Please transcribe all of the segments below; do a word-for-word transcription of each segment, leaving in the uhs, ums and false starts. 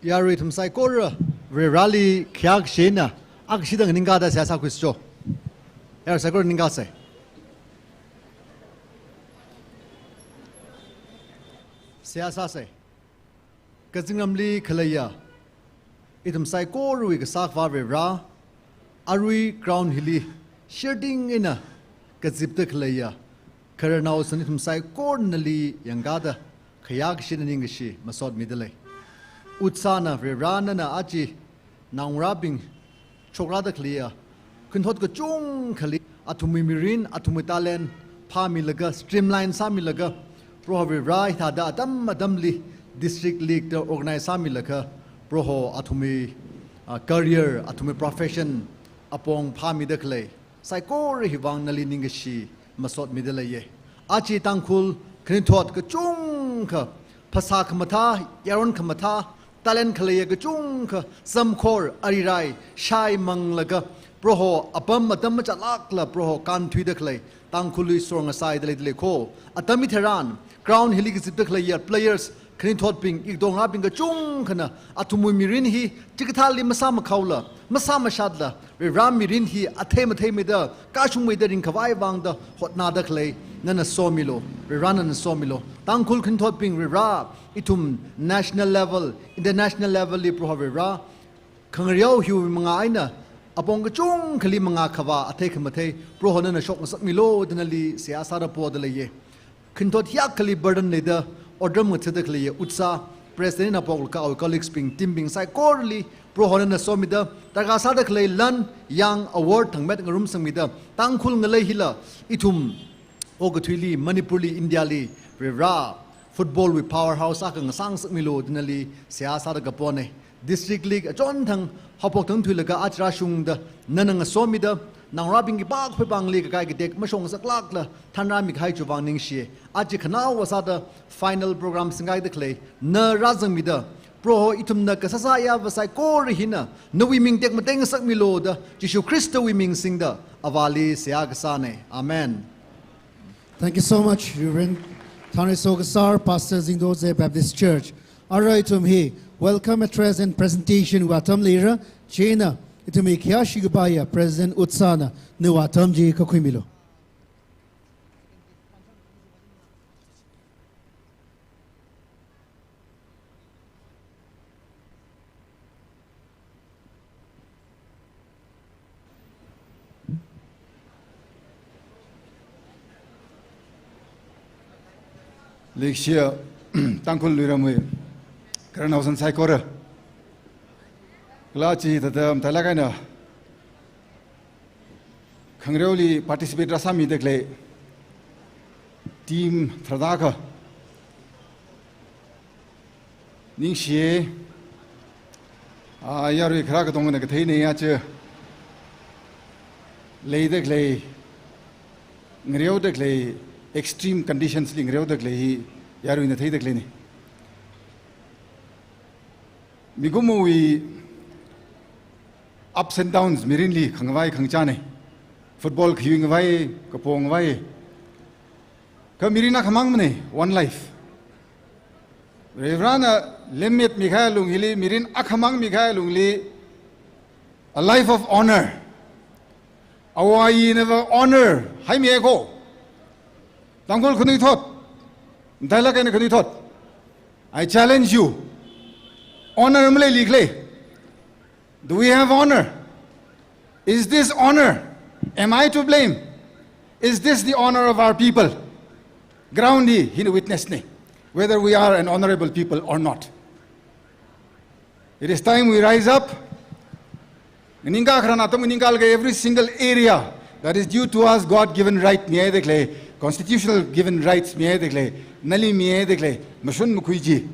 Yarui ithum saikora Vareli khayākashi eina akashida nganingkada seihā sākhuishi cho. Yarui saikora ningkasei. Seihā sāsei. Kazingramli khaleiya ithum saikorawui Kasā Akhava Vare, arui ground hili shirding eina kazipda khaleiya khararnaosan ithum saikorali yangkada khayākashi eina ningkashi masotmida lei. Utsana Vare, nana aja naongarābing shokrāda khaleiya khanuithot kachungkhali athumwui mirin, athumwui talent phāmilaga, streamline sāmilaga, Proho Vare, hithāda atam atamli district league da organize sāmilaga, Proho athumwui, ah, career, athumwui profession apong phāmida khalei saikora hiwui vang nali ningkashi masotmida leiye. Aja Tangkhul khanuithot kachungkha, phasā khamathā, yaron khamathā, talent khaleiya kachungkha, zamkhor, arirai shaimanglaga, Proho apam atam machālākla Proho kānthuida khalei Tangkhulwui sor ngasāda leida lei kho. Atam hitharan ground hili kazipda khaleiya players, khanuithotbing, ikatongarābing kachungkhana athumwui mirin hi chikathāli masāmakhaola, masāmashatla, Vare mirin hi athei matheimeida, kashungmeida ringkhavai vangda hotnāda khalei nana somilu, Vare nana somilu. Tangkhul khanuithotbing Vare, ithum national level, international level li Proho Vare, khangareo hiwui mangā eina apong kachungkhali mangā khavā athei khamathei Proho nana shokngasakmilu da nali seihā sāda poda leiye. Khanuithot hiyākhali burden leida otram ngathada khaleiya Utsa, president eina haophoklaga awui colleagues bing, team bing saikorali Proho nana somida, darkar sāda khalei lan, yang, award thangmet ngarumsangmida, Tangkhul ngalei hila ithum okathuili, Manipurli, Indiali Vare, football wui powerhouse akha ngasāngasakmilu da nali seihā sāda kapone. District league achonthang haophok thang thuilaga aja rāshungda nana ngasomida, naongarābing khipākha pāngli kakai katek mashokngasaklākla thanrāmikahai chiwui vang ningshiye. Aja khanaowa sāda final program singkaida khalei na rāzangmida, Proho ithumna kasā sāyāva saikora hina nawui ming tekmateingasakmilu da Jishu Khristawui ming singda Avāli seihā kasāne. Amen. Thank you so much, Reverend Thanriso Kasar, Pastor Zingdo Zebaptist Church. Arui ithum hi welcome address and presentation wui atam leira, chieina ithum hi khayāshi kapaiya President Utsana nawui atam chi kakhuimilu. Leikashiya Tangkhul Luiramwui khararnaosan saikora, kala chi thāda matailāk eina khangareoli participate rāsāmida khalei team tharda akha ningshiye. Ah, yarui kharā katongana katheine, aja leida khalei, ngareoda khalei, extreme conditions li ngareoda khalei hi yaruina theida khaleine. Mikumowui ups and downs mirinli khangavai khangachāne. Football khayui ngavai, kapo ngavai. Kha mirin akhamangmane, one life. Varena lemmetmikahai lung hili, mirin akhamang mikahai lungli, a life of honor. Avā ayinava honor haimiya kho. Tangkhul khanuithot, matailāk eina khanuithot, I challenge you. Honor maleili khala? Do we have honor? Is this honor? Am I to blame? Is this the honor of our people? Ground hi hina witness ne, whether we are an honorable people or not. It is time we rise up. Nganingkā kharana atam nganingkālaga every single area that is due to us, God-given right mihaida khalei, constitutional given rights mihaida khalei, nali mihaida khalei mashun makhui chi,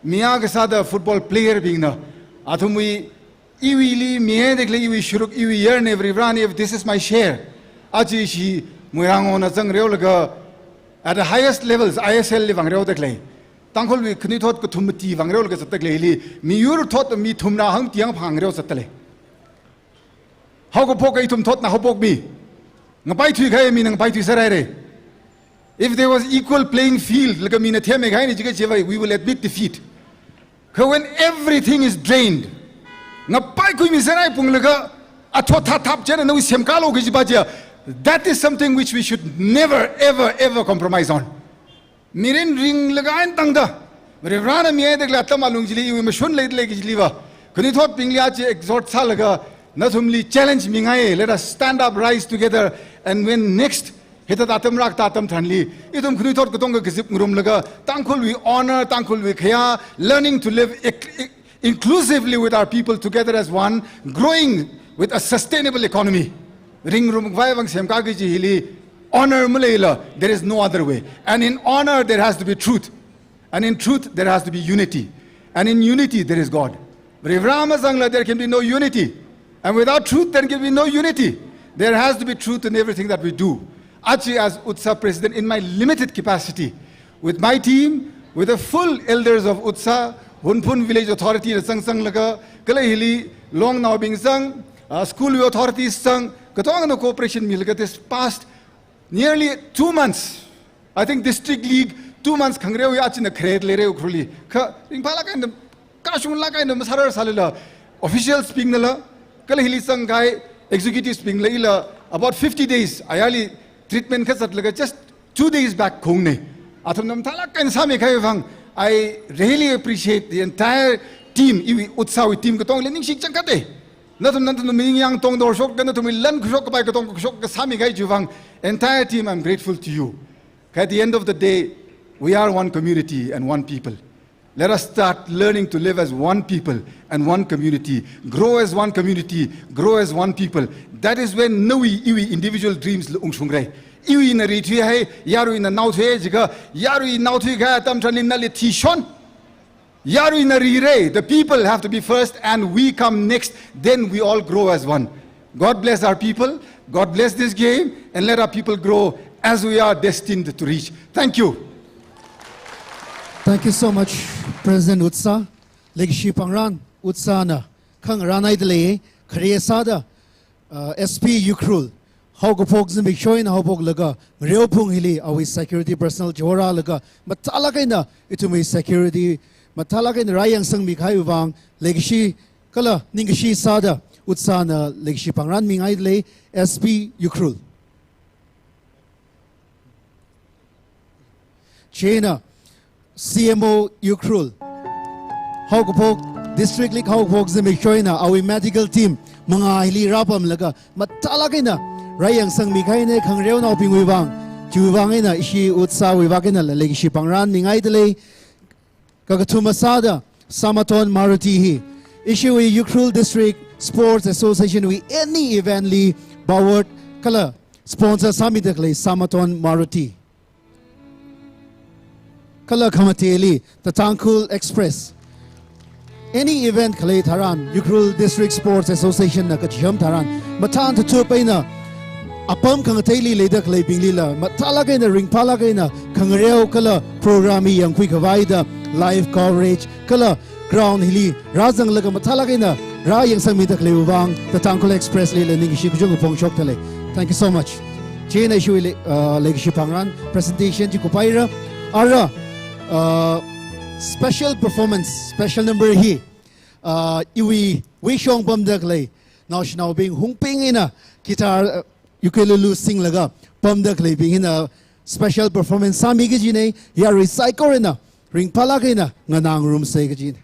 mi akha sāda football player bingna athumwui, iwuili mihaida khalei iwui sharuk, iwui yarn, every run, if this is my share. Aja ishi Moirang-ona zangreolaga at the highest levels, I S L li vāngreoda khalei, Tangkhulwui khanuithot kathum mati vāngreolaga zatda khaleili, miyur thot mi thumna hangti hangphang ngareo zatda lei. Haokaphok ithum thotna haophok mi. Ngapaithui kahai mina ngapaithui sārai re. If there was equal playing field, laga mina themmikahai ni jiakha chiva, we will admit defeat. Kha when everything is drained, ngapai khuimi serai punglaga, athot thap thap chieina nawui semkalo kaji pa chiya, that is something which we should never, ever, ever compromise on. Mirin ringlaga eina tangda, Varivarana mihaida khalei atam alung chili, iwui mashun leida lei kajiliva, khanuithotbingli aja exhort sālaga, nathumli challenge mingai, let us stand up, rise together, and when next hithāda atam rākatā atam tharanli, ithum khanuithot katonga kazip ngarumlaga, Tangkhulwui honor, Tangkhulwui khayā, learning to live ec-, e-, inclusively with our people together as one, growing with a sustainable economy. Ringrumkhavai vang semkā kaji hili, honor maleila, there is no other way. And in honor, there has to be truth. And in truth, there has to be unity. And in unity, there is God. Varivara mazangla, there can be no unity. And without truth, there can be no unity. There has to be truth in everything that we do. Aja as UDSA president, in my limited capacity, with my team, with the full elders of UDSA, Hunphun village authority na zang zanglaga, kala hili longnaobing zang, uh, school authorities zang, katongana cooperation milaga this past nearly two months. I think district league two months khangareo ya china create leirei Ukhrulli. Kha ringphālāk eina, kashunglāk eina masārar sālala, officials bingnala, kala hili zangkahai executives bingla ila about fifty days ayarli treatment kazatlaga just two days back khaungnei. Athumna mathālāk eina sāmikahai vang, I really appreciate the entire team, iwui UDSA wui team katongli ningshi changkhatei. Nathum, nathum ningyāng tongdor shokda, nathumwui lan khuishok kapai katong khuishok kasāmikahai chiwui vang, entire team, I'm grateful to you. At the end of the day, we are one community and one people. Let us start learning to live as one people and one community, grow as one community, grow as one people. That is when nawui, iwui individual dreams la ungshungrei. Iwuina rithuihai, yaruina naothuihai jiakha, yarui naothuikahai atam tharanli nali thishon. Yaruina rirei, the people have to be first and we come next, then we all grow as one. God bless our people, God bless this game, and let our people grow as we are destined to reach. Thank you. Thank you so much, President UDSA. Leikashi Pangran, UDSA na khangarān haida lei, khare sāda, uh, S P Ukhrul, haokaphok zimiksho eina haophoklaga, ngareophung hili awui security personnel chihorālaga, mathālāk eina ithumwui security, mathālāk eina rāyangsangmikahaiwui vang, leikashi kala ningkashi sāda, UDSA na leikashi pangran mingaida lei, S P Ukhrul. Chieina, C M O Ukhrul. Haokaphok, district league haokaphok zimiksho eina, awui medical team, mangā hili rāpamlaga, mathālāk eina, rāyangsangmikahaina khangareonaobingwui vang, chiwui vang eina, ishi UDSA wui vang eina, leikashi pangran mingaida lei, kakathuma sāda, Samaton Maruti hi, ishiwui Ukhrul District Sports Association wui any event li, baward, kala, sponsor sāmida khalei Samaton Maruti. Kala khamateli, the Tangkhul Express. Any event khalei tharan, Ukhrul District Sports Association na kachiham tharan, mathān thuthup eina, apam khangateili leida khaleibinglila, mathālāk eina, ringphālāk eina, khangareo kala program hi yangkhuikhavai da, live coverage, kala ground hili, rāzanglaga mathālāk eina, rāyangsangmida khaleiwui vang, the Tangkhul Express lila ningkashi kachungkha phongshokda lei. Thank you so much. Chieina ishiwui lei, uh, leikashi pangran presentation chi kupaira. Ara, uh, special performance, special number hi, uh, iwui, wishong pamda khalei, naoshinaobing, hungbing eina, guitar, uh, ukulele singlaga, pamda khaleibing hina, special performance sāmi kajinei, yarui saikorana, ringphālāk eina, nganāngarumsei kajinei.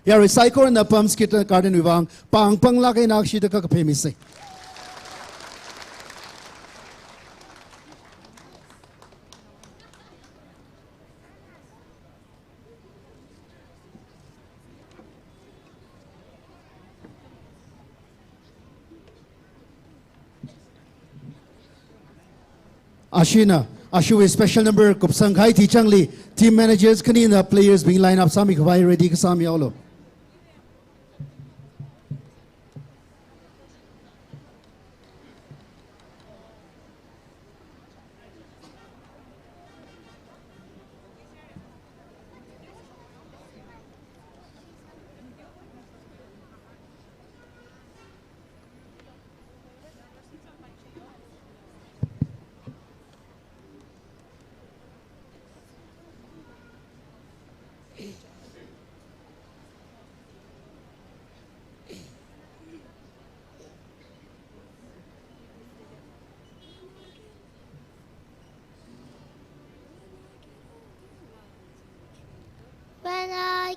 Yarui saikorana Palm Skirts Garden wui vang, pāng panglāk eina akshida kakaphei misei. Ashina, ashiwui special number kupsangkahai tichangli, team managers khanina players bing line up sāmikhavai ready kasā mihaolu.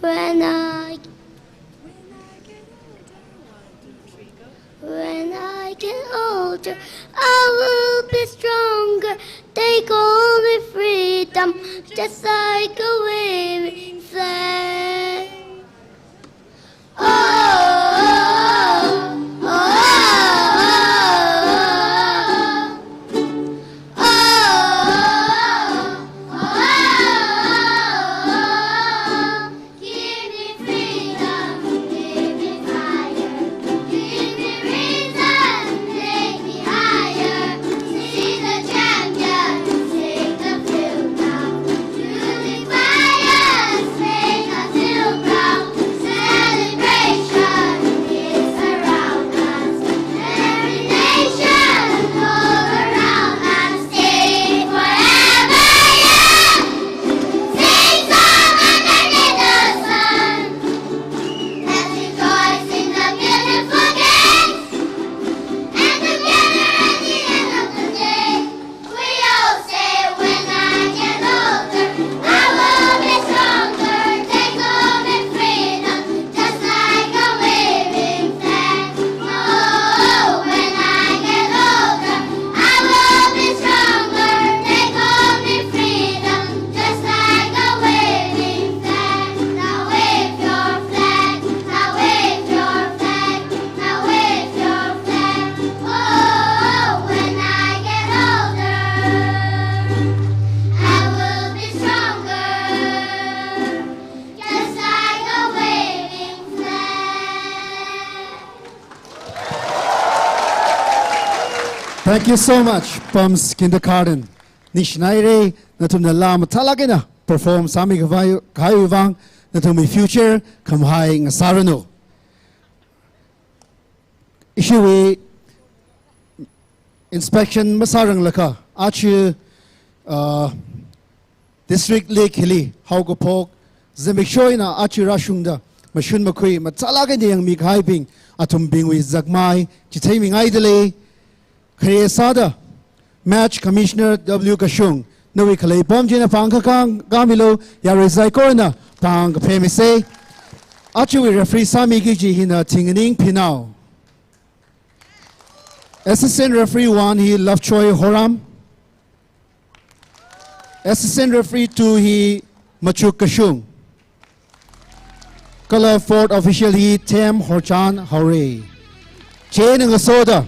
When I, when I get older, I will be stronger. They call me freedom, just like a waving flag. And together at the end of the day, we all say, "When I get older, I will be stronger." They call me freedom, just like a waving flag. Oh, when I get older, I will be stronger. They call me freedom, just like a waving flag. Now wave your flag, now wave your flag. Now wave your flag. Oh, when I get older, I will be stronger, just like a waving flag. Thank you so much, Pumps Kindergarten. Ningshinaire, nathumna laa mathālāk eina perform sāmi khavai, khavai vang, nathumwui future khamahai ngasāranu. Ishiwui inspection masāranglakha, aja, uh, District League hili haokaphok zimiksho eina aja rāshungda mashun makhui mathālāk eina yangmi kahaibing, athumbingwui zakmai chitheimihaida lei. Khare sāda Match Commissioner W Kashung, nawui khalei pom china pāng kakāng kamilu, yarui saikorana pāng kaphemisa. Ajawui referee sāmiki kaji hina Thinganing Phinao. Assistant referee one hi Lovejoy Horam. Assistant referee two hi Machuk Kashung. Kala fourth official hi Them Horchan Haore. Chieina ngasoda.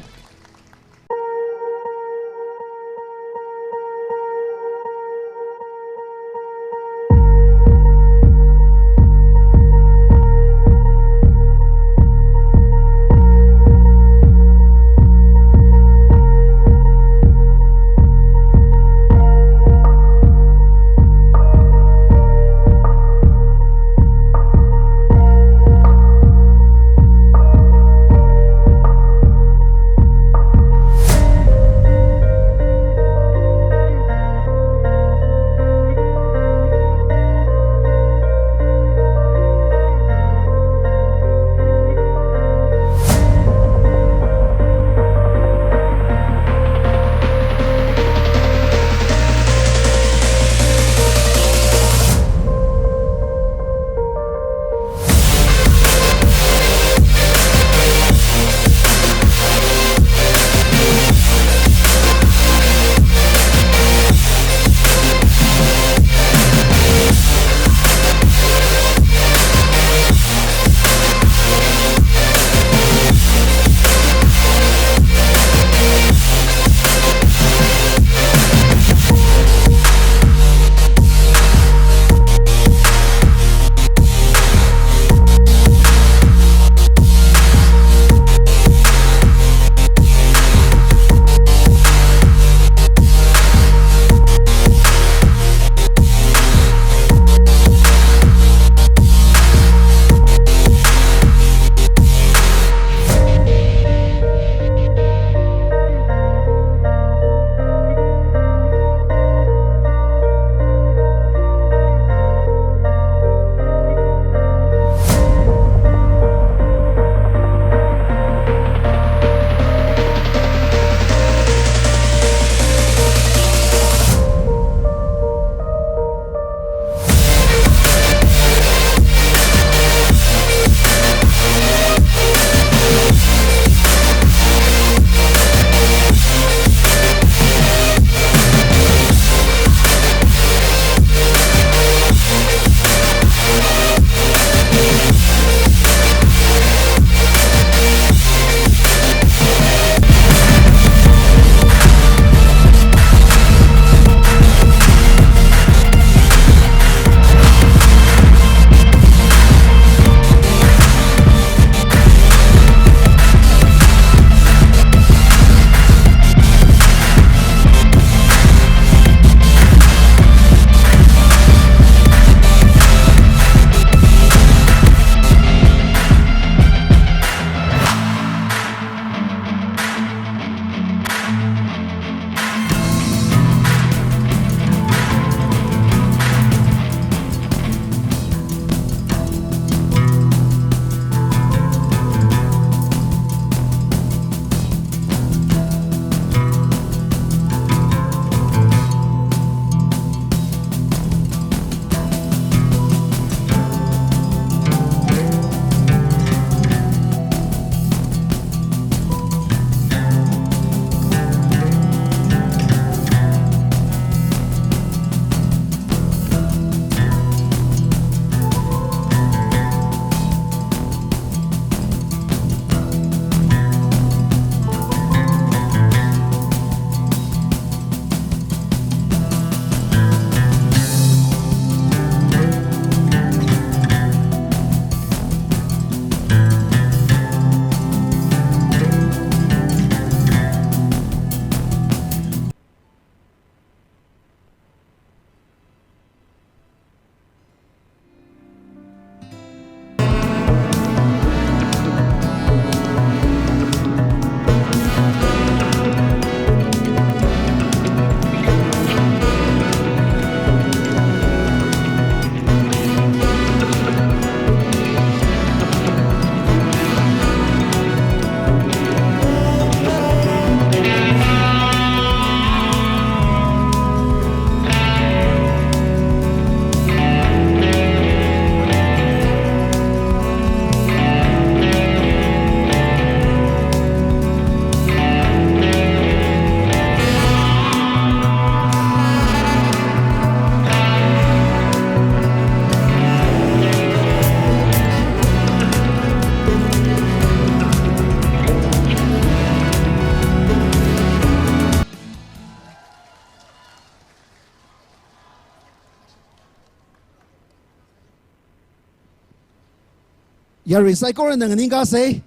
yarui saikorana nganingkasei,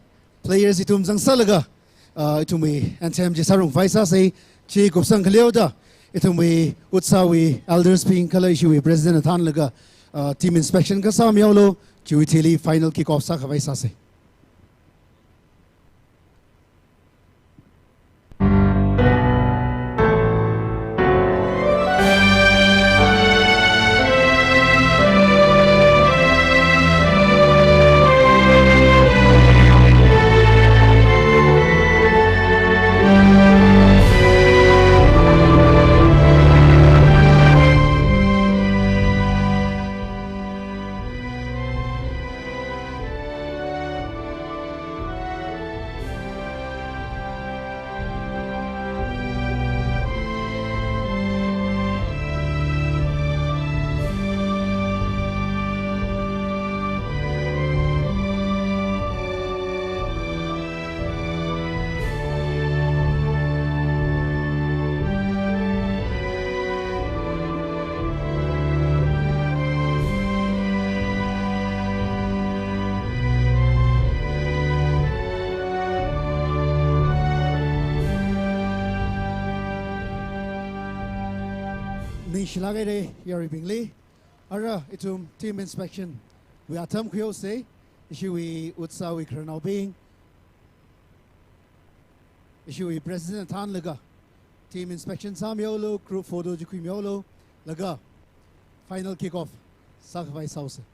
players ithum zangsālaga, ah, ithumwui anthem chi sārungkhavai sāsei, chi kupsang khaleoda, ithumwui Utsav wui elders bing kala ishiwui president athānlaga, ah, team inspection kasā mihaolu, chiwui thili final kick off sākhavai sāsei. Ningshilāk haira yaruibingli. Ara ithum team inspection wui atam khuihaosei, ishiwui Utsav wui khararnaobing, ishiwui president athānlaga team inspection sāmihaolu, group photo chi khuimihaolu, laga final kick off sākhavai sāhaosei.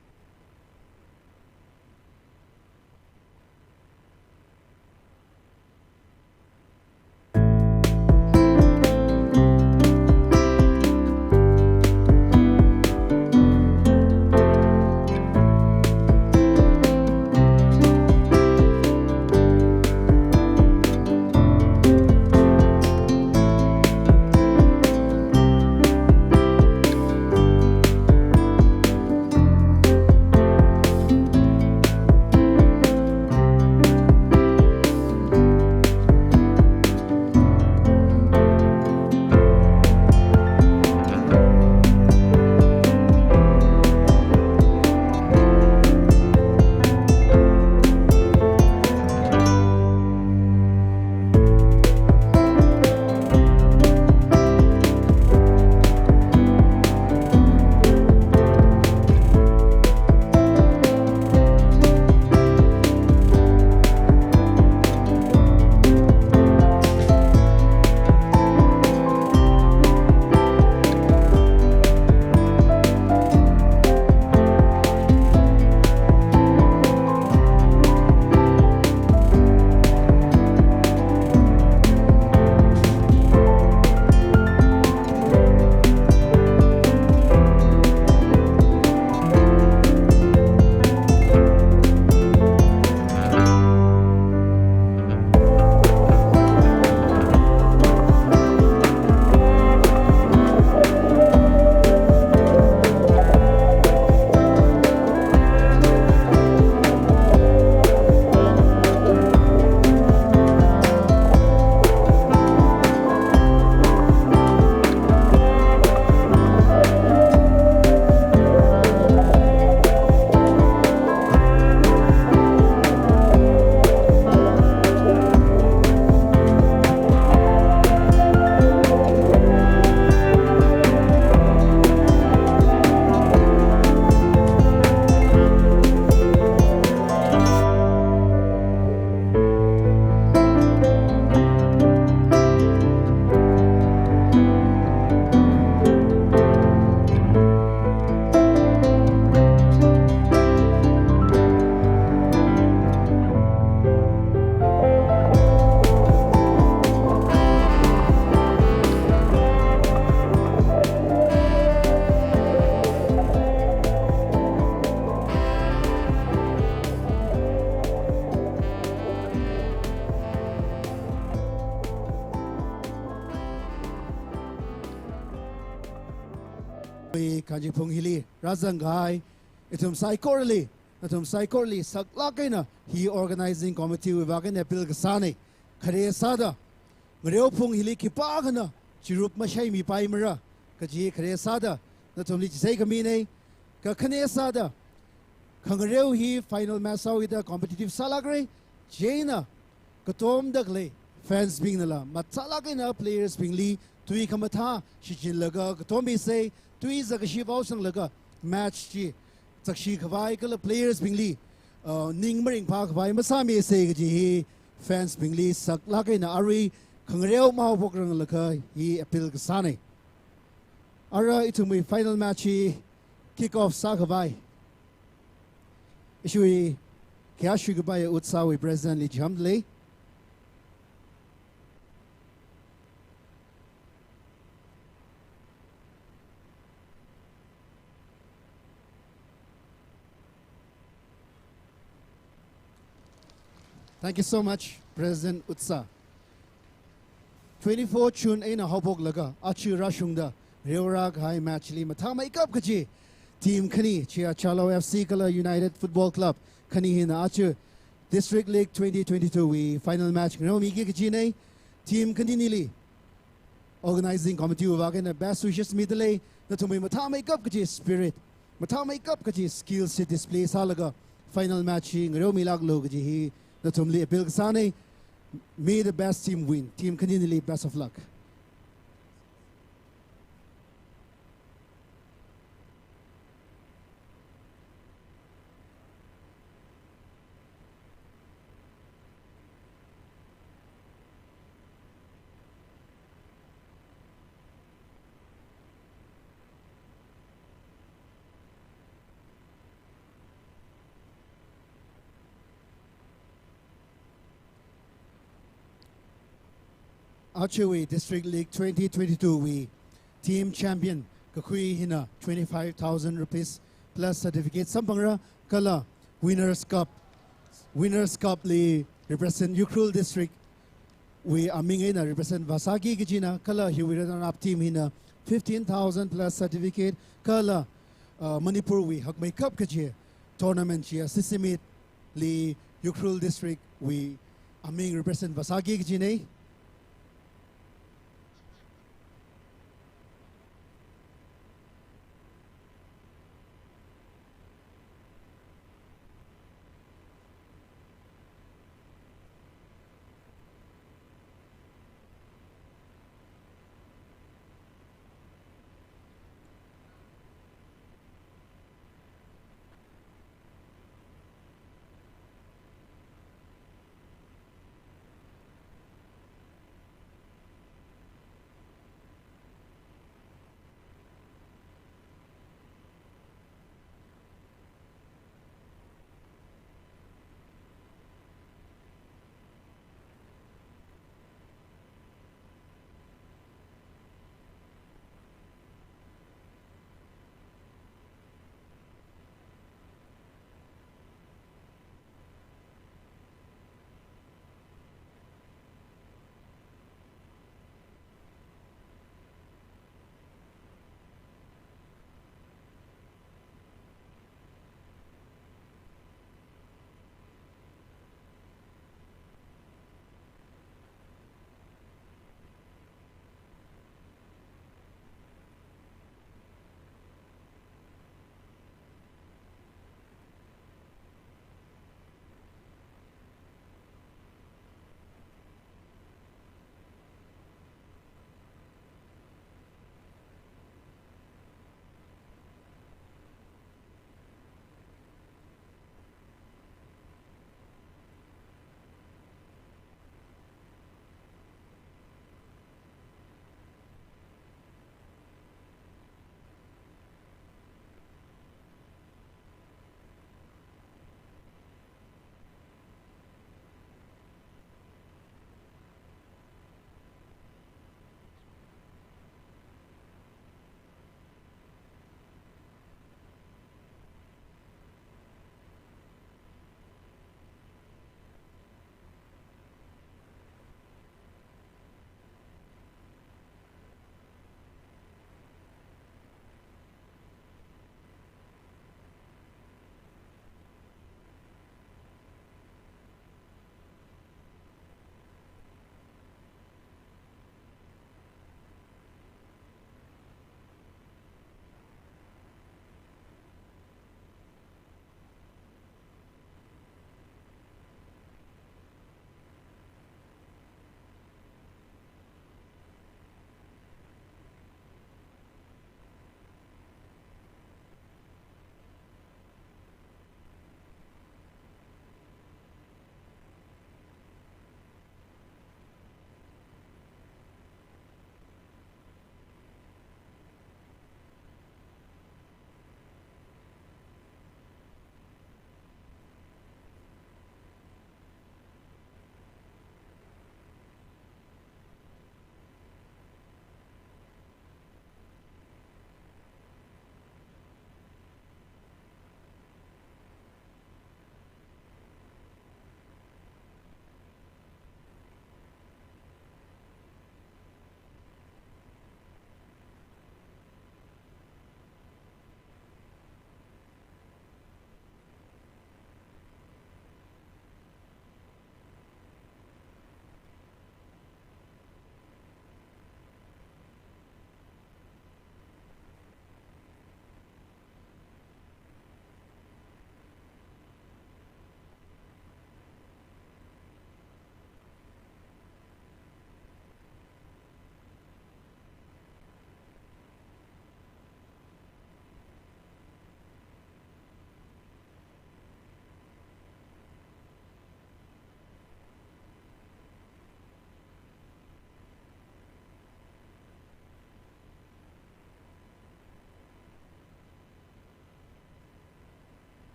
Khanjiphung hili rāzangkahai ithum saikorali, nathum saikorali saklāk eina hi organizing committee wui vang eina appeal kasāna. Khare sāda, ngareophung hili khipākhana chirup mashaimipaimara kaji khare sāda nathumli chitheikhamina. Kakhane sāda, khangareo hi final match sāhaoda competitive sālākra, chieina katomda khalei fans bingnala machālāk eina players bingli tui khamathā shichinlaga katom misa, tui zakkashi vaosanglaga match chi zakkashi khavai kala players bingli, uh, ning maringphā khavai masāmisa kaji hi fans bingli saklāk eina arui khangareo mahaophokranglakha hi appeal kasāna. Ara ithumwui final match hi kick off sākhavai ishiwui khayā shuikapai UDSA wui president li chiham lei. Thank you so much, President UDSA. Twenty-four June eina haophoklaga aja rāshungda reorā kahai match li mathāmeikap kaji team khani, chiya Chalao F C kala United Football Club khani hina aja District League twenty twenty-two wui final match ngareomiki kajina. Team khaninili organizing committee wui vang eina best wishes mida lei. Nathumwui mathāmeikap kaji spirit, mathāmeikap kaji skills chi display sālaga final match hi ngareomilāklu kaji hi nathumli appeal kasāna. May the best team win. Team khaninili best of luck. Ajawui District League twenty twenty-two wui team champion kakhui hina twenty-five thousand rupees plus certificate samphangra, kala Winners Cup, Winners Cup li represent Ukhrul District wui aming eina represent vāsāki kajina, kala hiwui runner up team hina fifteen thousand plus certificate, kala, uh, Manipur wui hakmeikap kaji tournament chiya Sisimiut li Ukhrul District wui aming represent vāsāki kajina.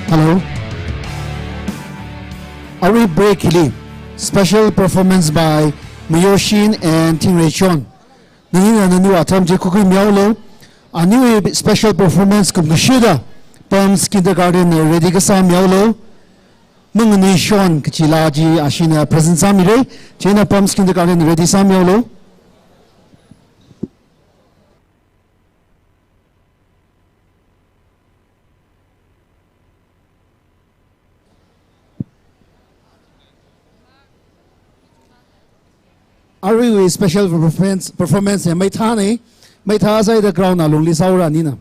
Hello. Arui break hili special performance by Mayorshin and Thingreichon. Nani nana naniwui atam chi khuikhui mihaolu. Aniwui special performance kumkashida Palms Kindergarten ready kasā mihaolu. Manganui Shon kachila chi ashina present sāmira. Chieina Palms Kindergarten ready sāmihaolu. Aruiwui special performance, performance hi maithāna. Maithā sāhaida ground alungli sāhaora nina.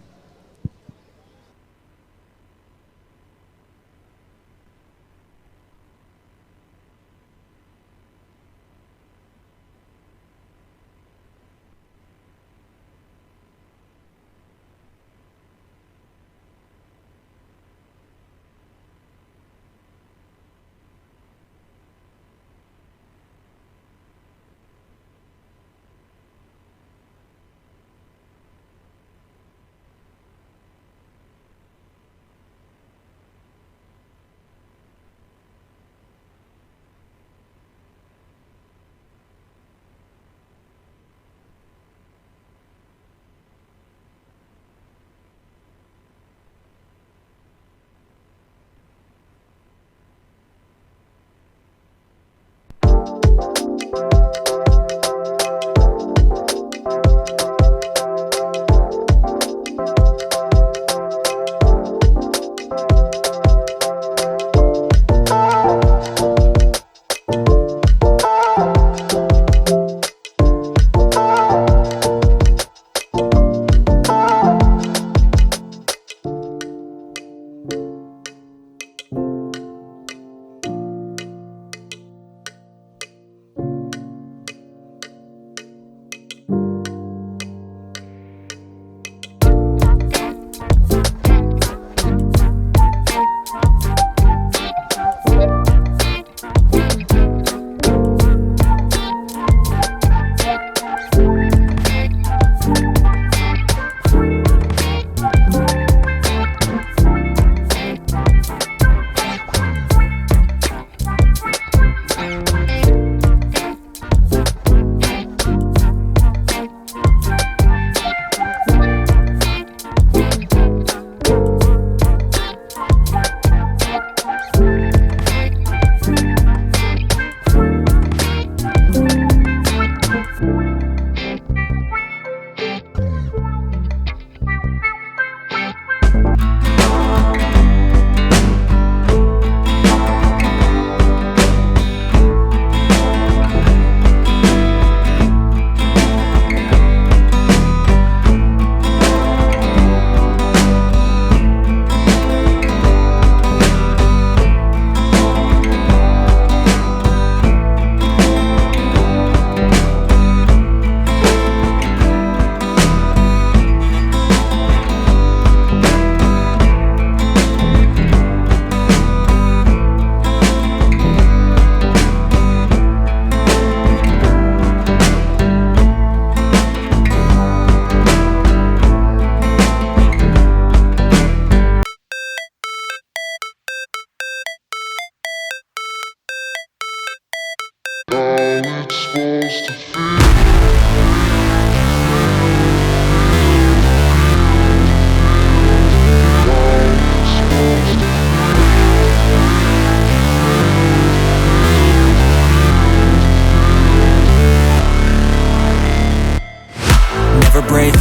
Never break,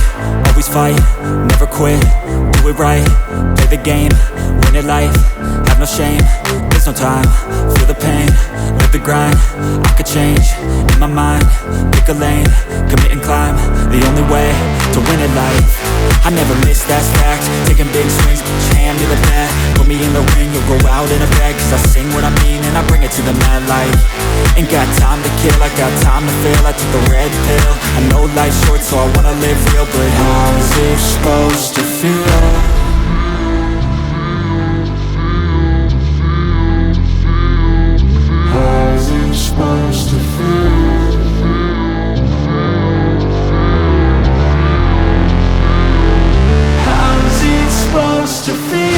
always fight, never quit, do it right, play the game, win at life, have no shame, there's no time, feel the pain, live the grind, I could change, in my mind, pick a lane, commit and climb, the only way to win at life, I never miss, that's fact, taking big swings, put your hand to the bat, put me in the ring, you'll go out in a bag, 'cause I sing what I mean and I bring it to the mad light. Ain't got time to kill, I got time to feel. I took the red pill. I know life's short, so I wanna live real, but how's it supposed to feel? How's it supposed to feel? How's it supposed to feel?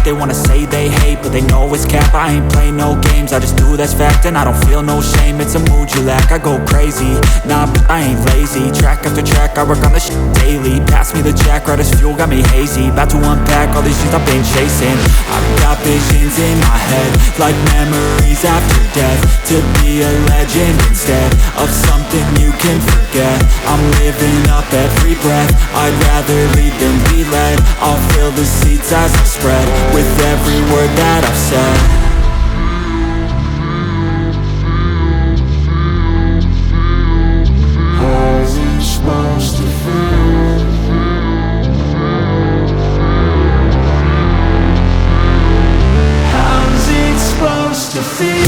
They wanna say they hate, but they know it's cap. I ain't play no games, I just do that's fact. And I don't feel no shame, it's a mood you lack. I go crazy, nah, but I ain't lazy. Track after track, I work on the shit daily. Pass me the jack, right as fuel, got me hazy. About to unpack all these dreams I've been chasing. I've got visions in my head, like memories after death. To be a legend instead of something you can forget. I'm living up every breath. I'd rather lead than be led. I'll fill the seats as I spread with every word that I've said. How's it supposed to feel? How's it supposed to feel?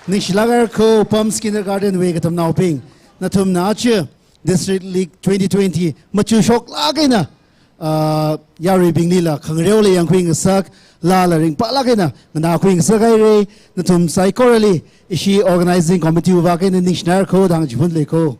Ningshilāk haira ko, Palms Kindergarten wui katamnaobing. Nathumna aja District League twenty twenty machukshoklāk eina, ah, yaruibinglila khangareo la yangkhui ngasak, laa la ringphālāk eina nganākhui ngasak haira. Nathum saikorali ishi organizing committee wui vang eina ningshina haira ko, da hāngchiphun lei ko.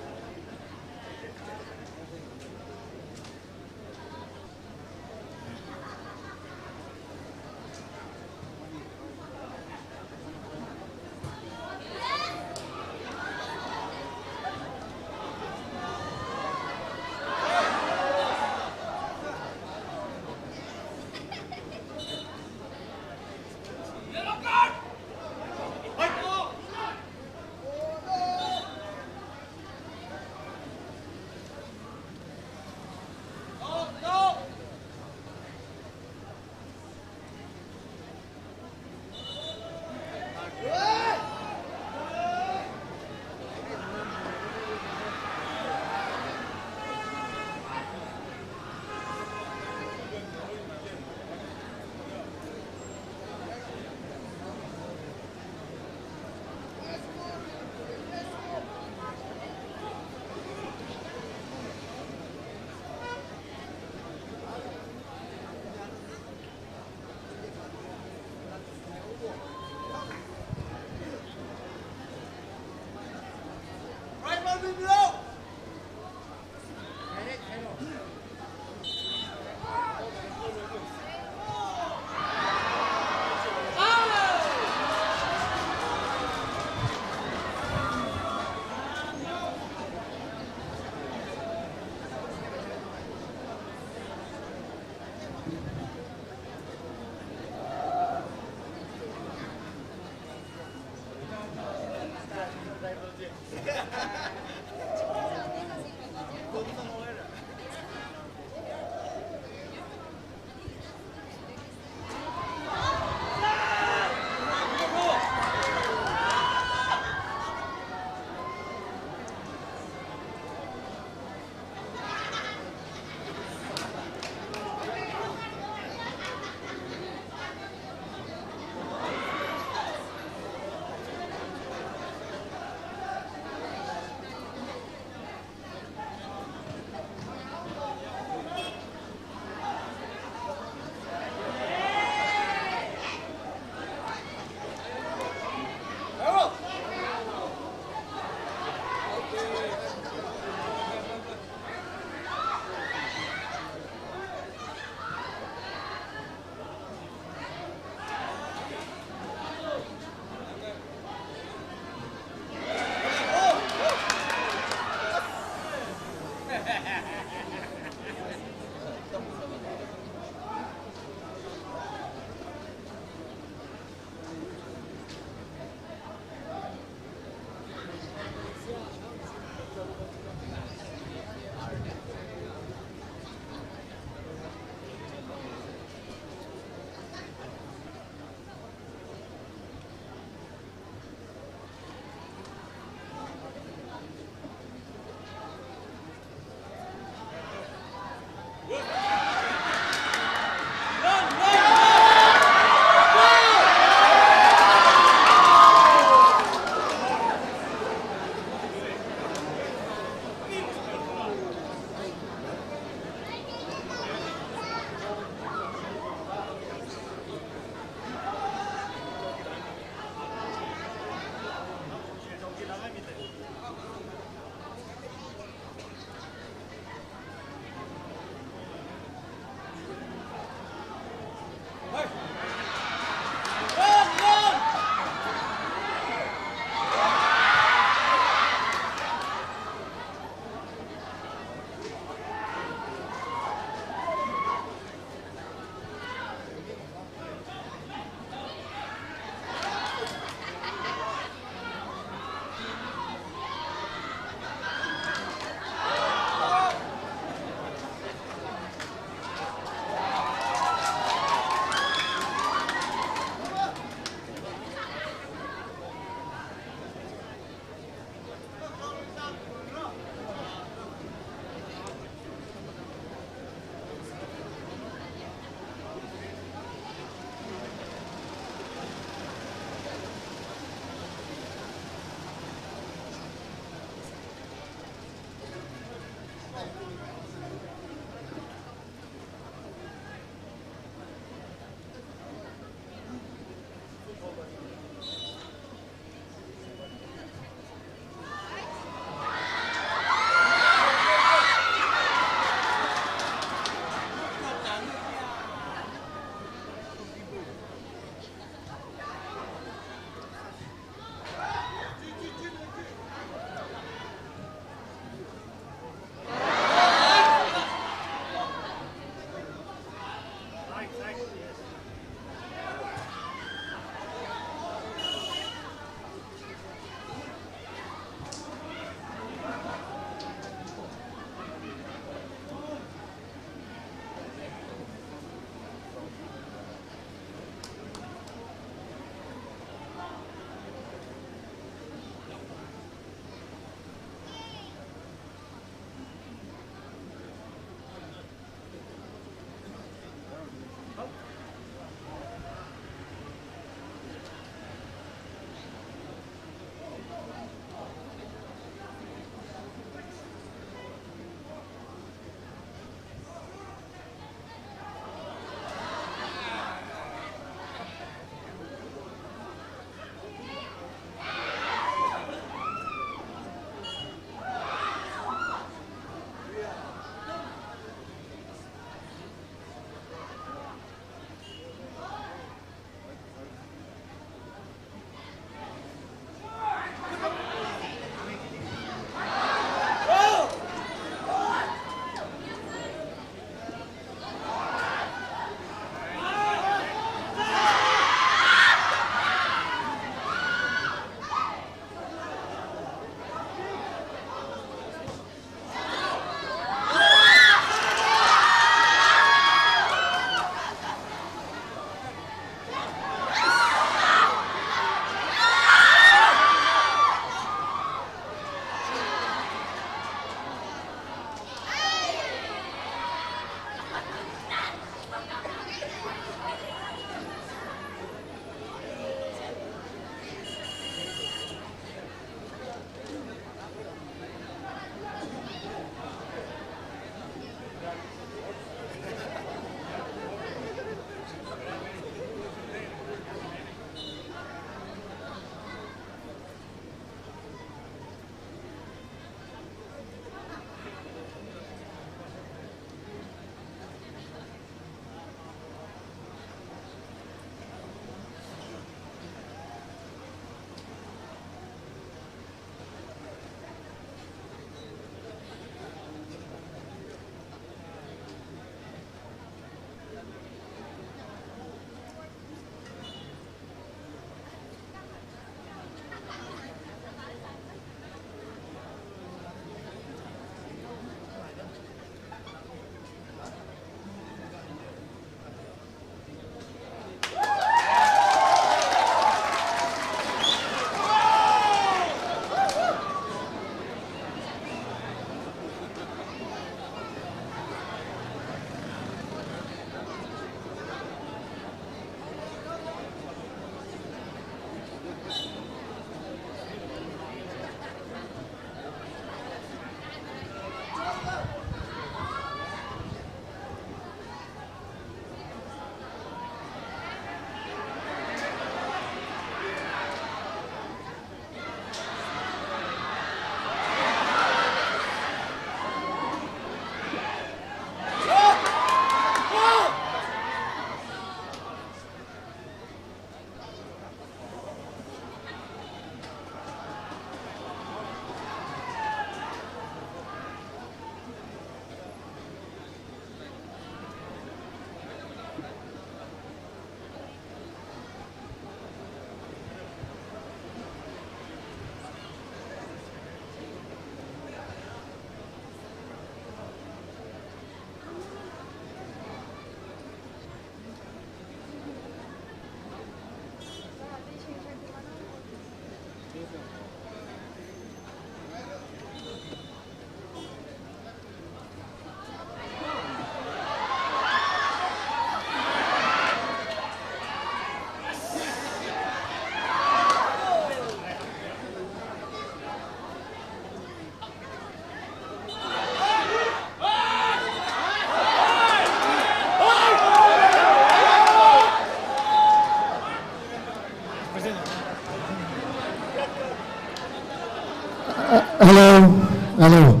Hello.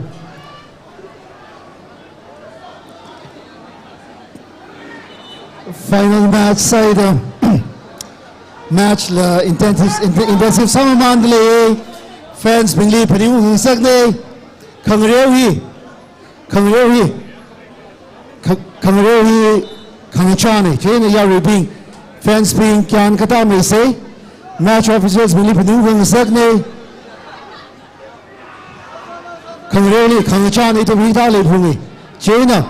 Final match sāida, match la intensive, int-, intensive sāmamānda lei. Fans bingli phaningung khangasaknei. Khangareo hi, khangareo hi, kha-, khangareo hi khangachānei. Chieina yaruibing, fans bing, kyan katā meisei. Match officials bingli phaningung khangasaknei. Khangareoli khangachānei, ithum hithā leiphungi. Chieina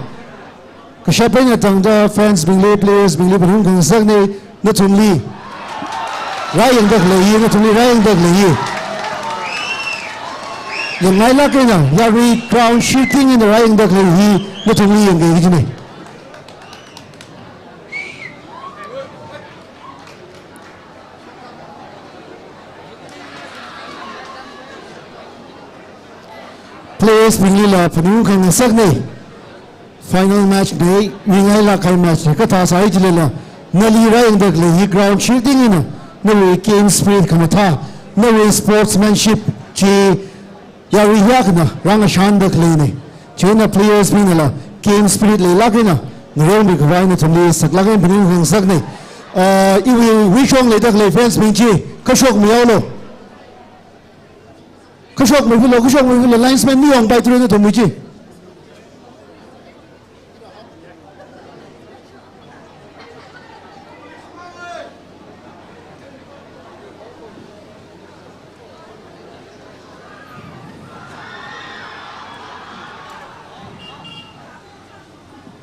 kashap eina tangda fans bingli, players bingli phaningung khangasaknei, nathumli rāyangda khalei hi, nathumli rāyangda khalei hi. Yangngailāk eina, yarui ground shifting eina rāyangda khalei hi, nathumli yangki kajinei. Players binglila phaningung khangasaknei. Final match nei, mingailāk kahai match nei, kathā sāi jilala, nali rāyangda khalei hi ground shifting eina, nawui game spirit khamathā, nawui sportsmanship chi yarui hiyākhana rāngashanda khaleinei. Chieina players bingnala game spirit leilāk eina ngareomi khavai nathumli saklāk eina phaningung khangasaknei. Ah, iwui wishong leida khalei fans bing chi, kashok mihaolu. Kashok mihaolu, kashok mihaolu, linesman mi yongpai tru nathumwui chi.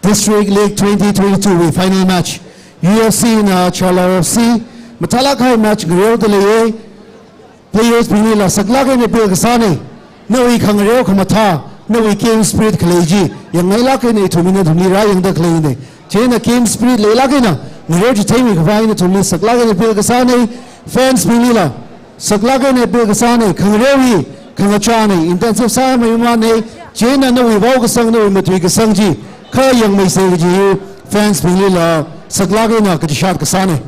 District League twenty twenty-two wui final match, U F C eina Chala F C, mathālāk kahai match ngareoda leiye. Players binglila saklāk eina appeal kasānei. Nawui khangareo khamathā, nawui game spirit khalei chi yangngailāk eina ithumwui nathumli rāyangda khaleinei. Chieina game spirit leilāk eina ngareo chitheimi khavai nathumli saklāk eina appeal kasānei. Fans binglila saklāk eina appeal kasānei. Khangareo hi khangachānei, intensive sāmamānei. Chieina nawui vaokasang, nawui matuikasang chi kha yangmeisei kaji hi fans binglila saklāk eina kachishat kasānei.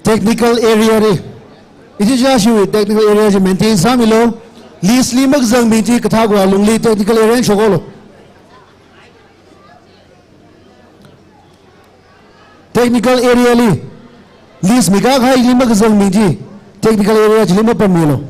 Technical area li. Ichichā ishiwui technical area chi maintain sāmilu. List li makazangmi chi kathā kua lungli technical area shokhaolu. Technical area li. List mikahai li makazangmi chi technical area chili mapammilu.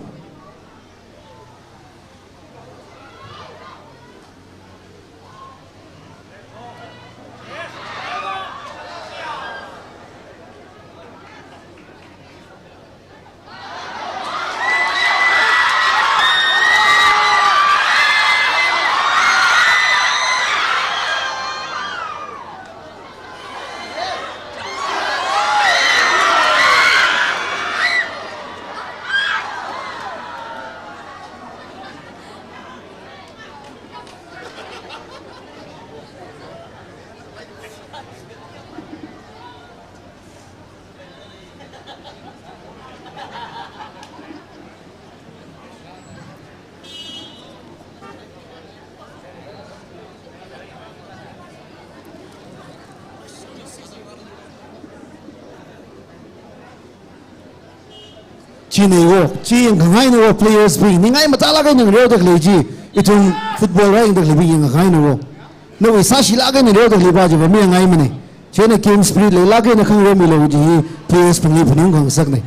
Chinei wo, chi yangkhangainei wo, players bing, ningai mathālāk eina ngareoda khalei chi, ithum football rāyangda khaleibing yangkhangainei wo. Nawui sāshilāk eina ngareoda khaleipa chiva mayangngaimanei. Chieina game spirit leilāk eina khangareomilu kaji hi players bingli phaningung khangasaknei.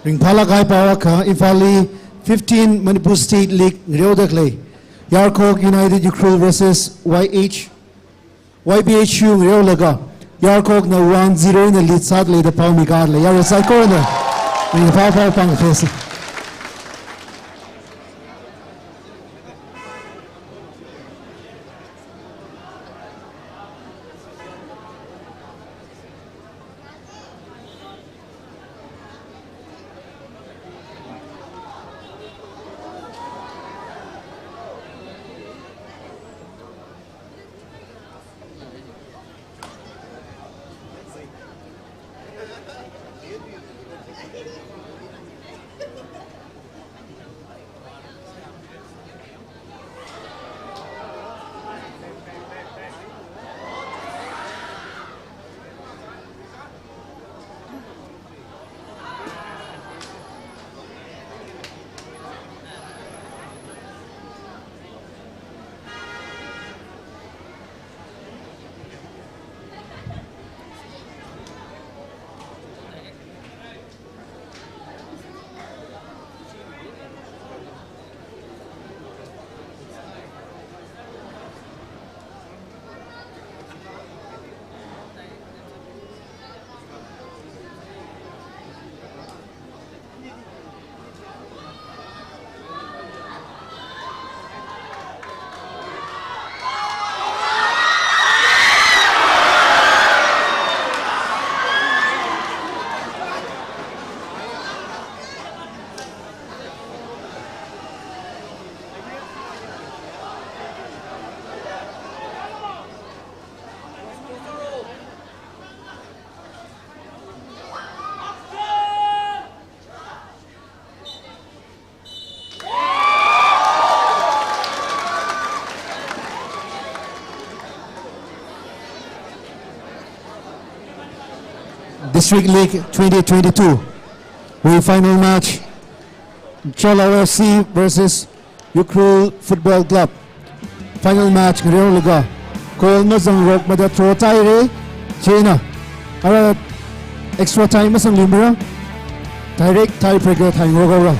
Ringphālāk kahai pao akha, Imphal li fifteen Manipur State League ngareoda khalei Yarkhok United Ukhrul versus Y H, Y B H U ngareolaga, Yarkhokna one zero eina lead sāda lei da pao mikahai lei, yarui saikorana ringphā pao pāngphāsa. District League twenty twenty-two wui final match, Chola F C versus Ukhrul Football Club. Final match ngareolaga goal mazangrokmada draw tāhaira. Chieina ara extra time mazangluimara. Direct tiebreaker thai ngarokahaira.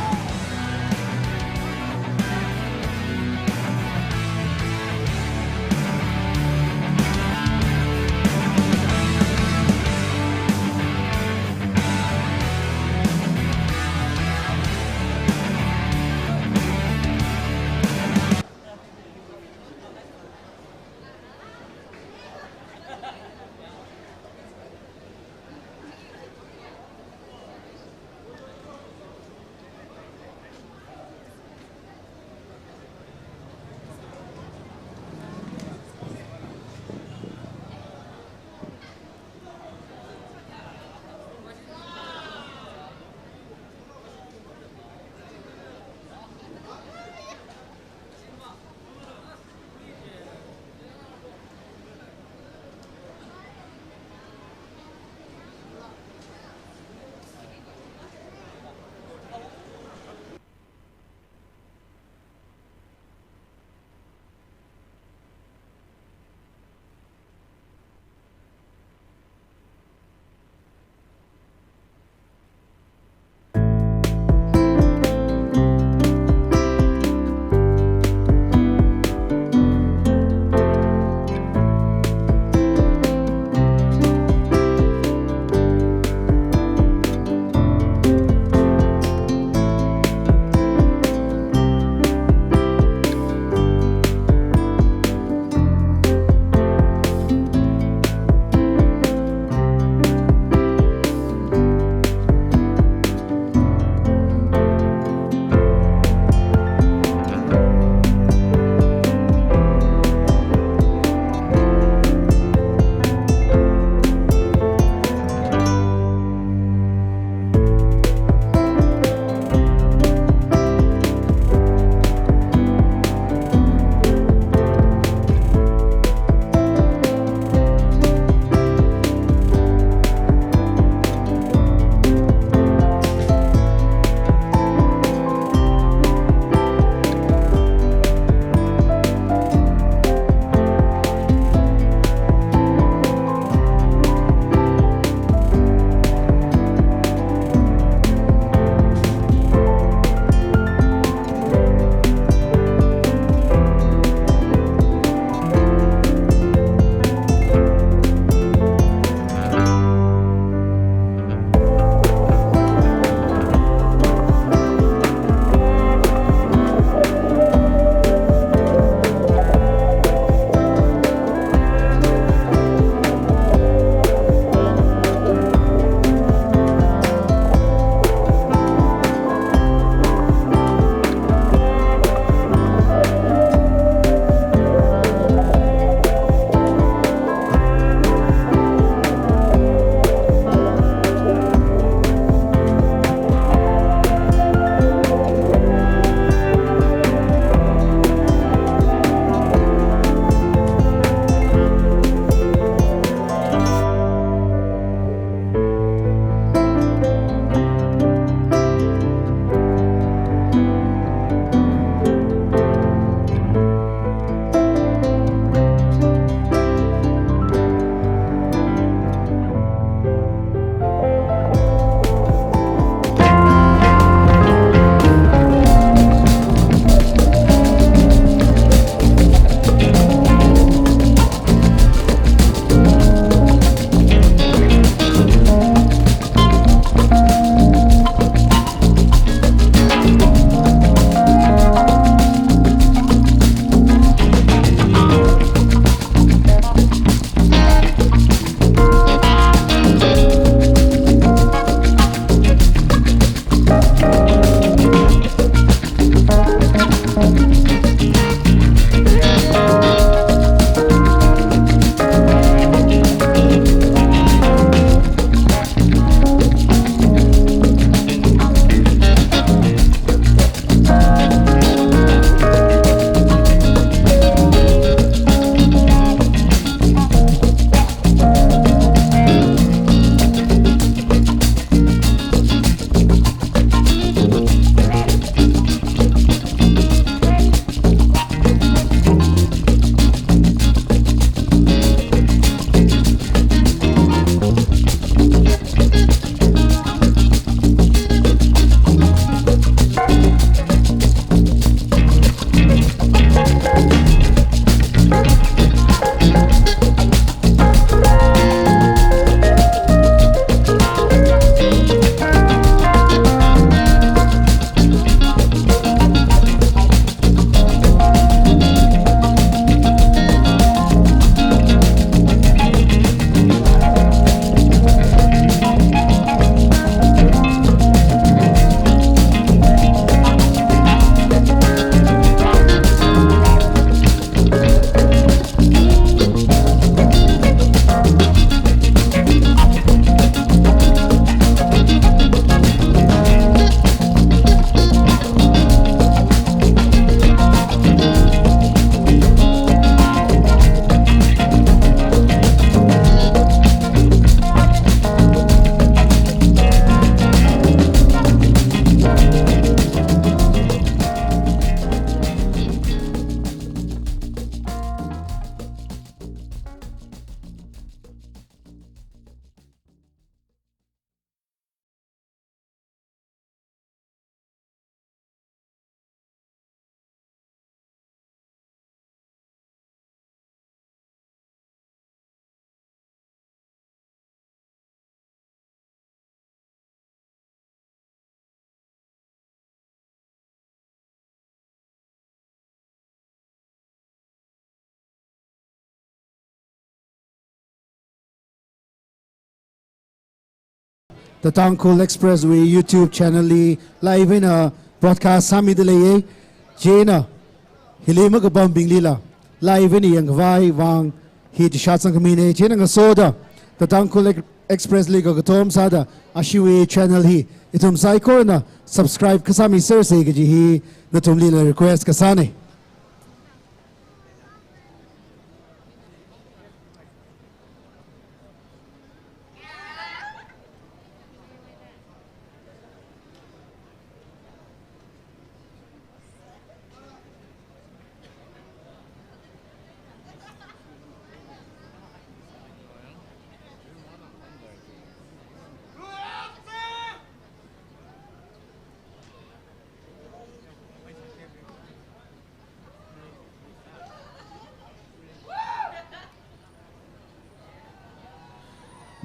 The Tangkhul Express wui YouTube channel li live eina broadcast sāmida leiya. Chieina hili makapambinglila live eina yangkhavai vang hi chishat sangkhamina. Chieina ngasoda The Tangkhul Ex-, Express li kakatom sāda ashiwui channel hi ithum saikorana subscribe kasāmisersa kaji hi nathumlila request kasāna.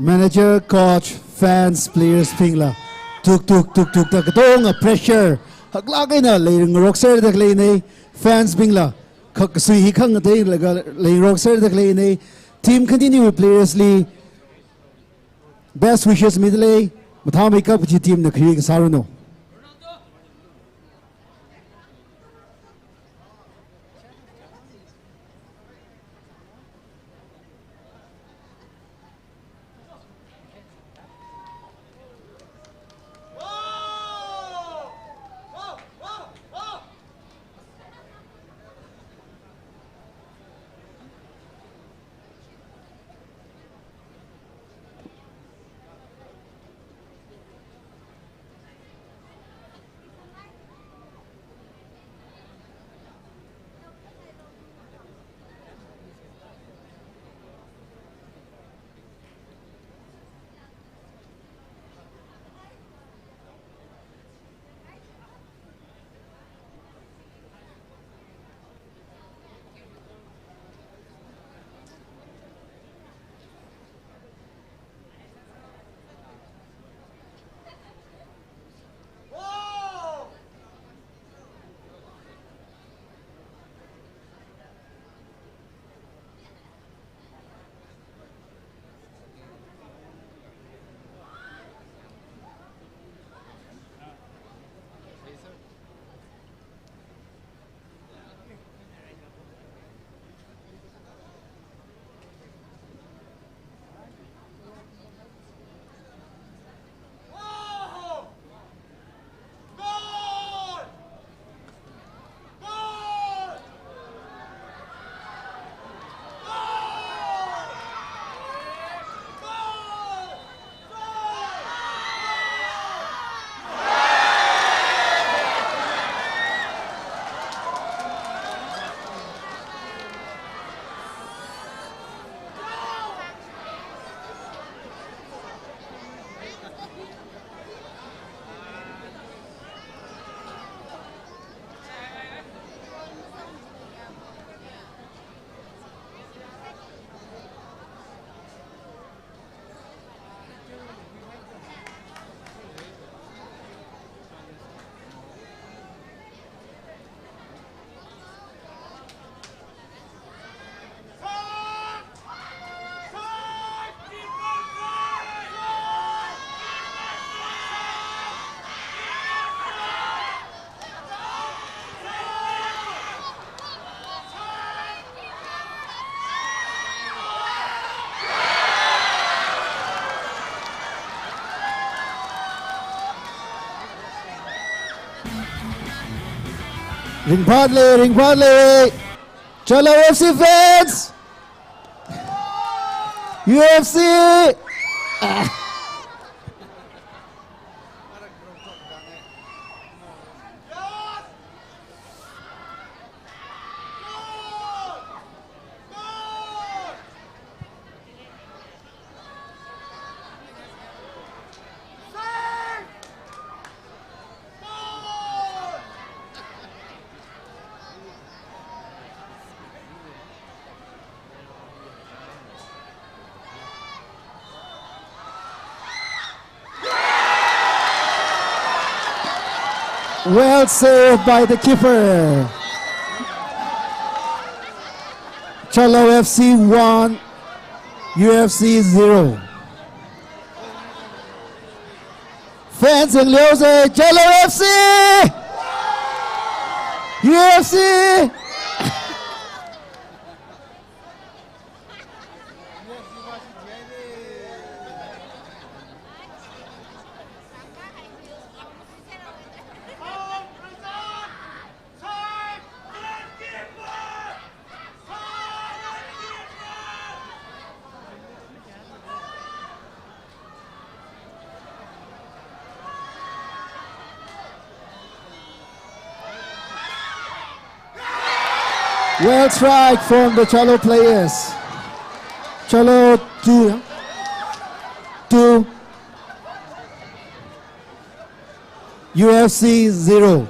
Manager, coach, fans, players bingla tuk tuk tuk tuk da katonga pressure haklāk eina leingarokserda khaleina. Fans bingla khak kasui hi khangateilaga leingarokserda khaleina. Team khanini players li best wishes mida lei. Mathāmeikap kachi team na khari kasāranu. Ringphālei, ringphālei. Chalo F C fans. U F C. Well saved by the keeper. Chalo F C one, U F C zero. Fans yangleosa, Chalo F C! U F C! Well strike from the Chalo players. Chalo two, two, U F C zero.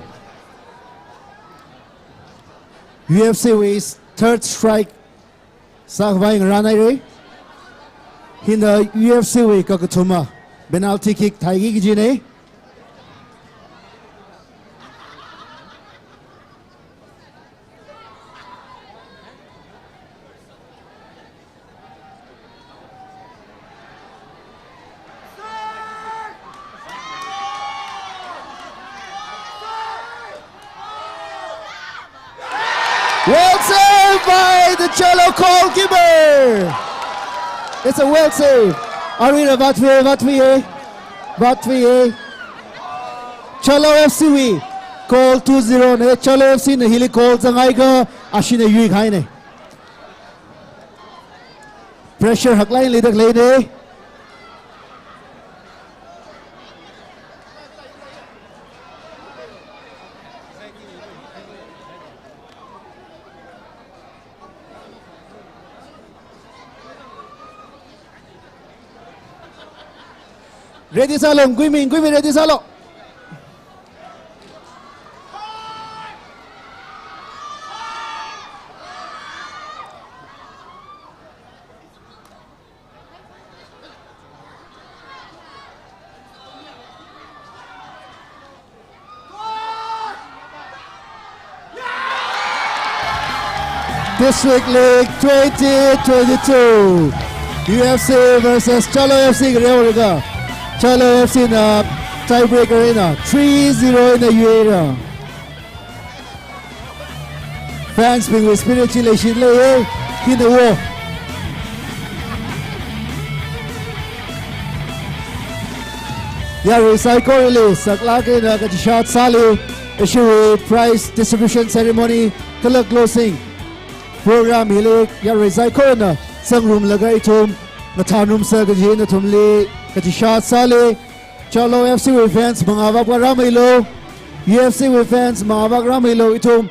U F C wui third strike sākhavai ngarānhaira. Hina U F C wui kakathuma penalty kick theiki kajina. Well saved by the Chalo goalkeeper. It's a well save. Arui na vatve, vatve, vatve. Chalo F C wui goal two zero na, Chalo F C na hili goal zanghaiakha ashina yuikhaina. Pressure haklāk eina leida khaleina. Ready sālu, Kuimi, Kuimi ready sālu. District League twenty twenty-two, U F C versus Chalo F C ngareolaga, Chalo F C na tiebreaker eina three zero eina yuira. Fans bingwui spirit chi leishitlei, hina wo. Yarui saikorali saklāk eina kachishāt sāli, ishiwui prize distribution ceremony kala closing program hili yarui saikorana zangrumlaga ithum ngathānrumsa kaji nathumli kachishāt sāli. Chalo F C wui fans mangāvak rāmeilu, U F C wui fans mangāvak rāmeilu, ithum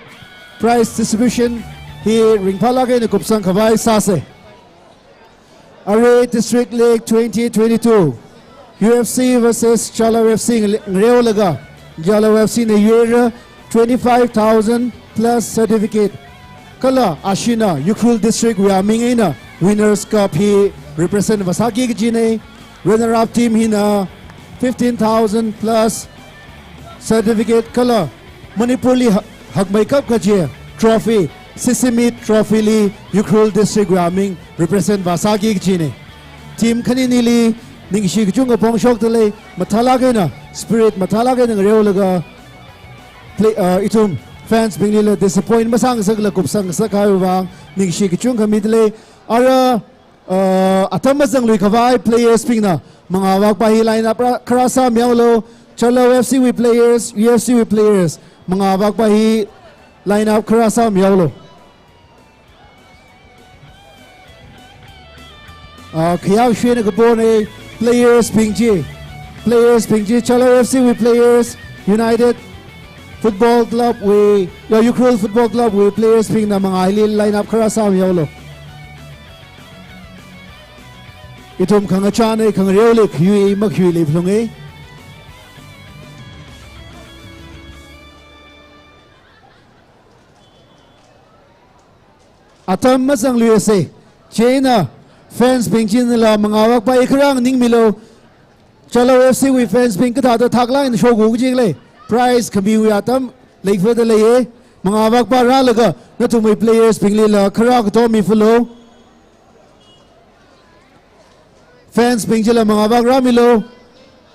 prize distribution hi ringphālāk eina kupsang khavai sāsa. Arui District League twenty twenty-two, U F C versus Chalo F C ngare-, ngareolaga, Chalo F C na yuira twenty-five thousand plus certificate. Kala ashina Ukhrul District wui aming eina Winners Cup hi represent vāsāki kajina. Runner up team hina fifteen thousand plus certificate kala Manipurli ha-, hakmeikap kaji trophy, Sisimiut Trophy li Ukhrul District wui aming represent vāsāki kajina. Team khaninili ningshi kachungkha phongshokdalei, mathālāk eina, spirit mathālāk eina ngareolaga, play, uh, ithum fans binglila disappoint masāngasakla kupsangngasak kahaiwui vang ningshi kachungkha midalei. Ara, uh, atam mazanglui khavai players bingna mangāvakpa hi line up ra-, kharā sāmihaolu. Chalo F C wui players, U F C wui players, mangāvakpa hi line up kharā sāmihaolu. Ah, khayākshi eina kapona players bing chi. Players bing chi, Chalo F C wui players, United Football Club wui, ya, Ukhrul Football Club wui players bingna mangā hili line up kharā sāmihaolu. Ithum khangachāna, khangareoli khayui, makhayuili phalunga. Atam mazangluisa, chieina fans bing chinala mangāvakpa hi kharā nganingmilu. Chalo F C wui fans bing kathāda thaklāk eina shokhu kajilei. Prize khamiwui atam leifada leiya. Mangāvakpa rālaga nathumwui players binglila kharā kato mifalu. Fans bing chila mangāvak rāmilu.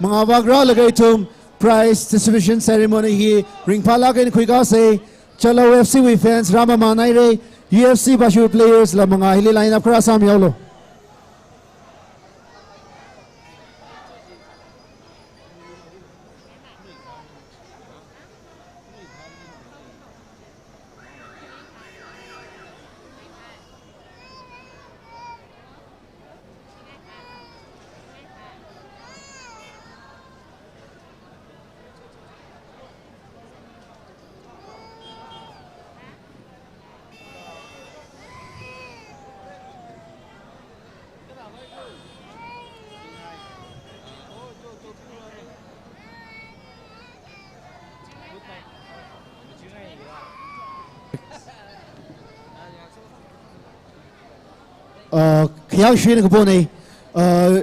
Mangā vak rālaga ithum prize distribution ceremony hi ringphālāk eina khuikāsei. Chalao F C wui fans rāmamān haira. U F C Bashu players la mangā hili line up kharā sāmihaolu. Uh, khayāng shuina kapona, uh,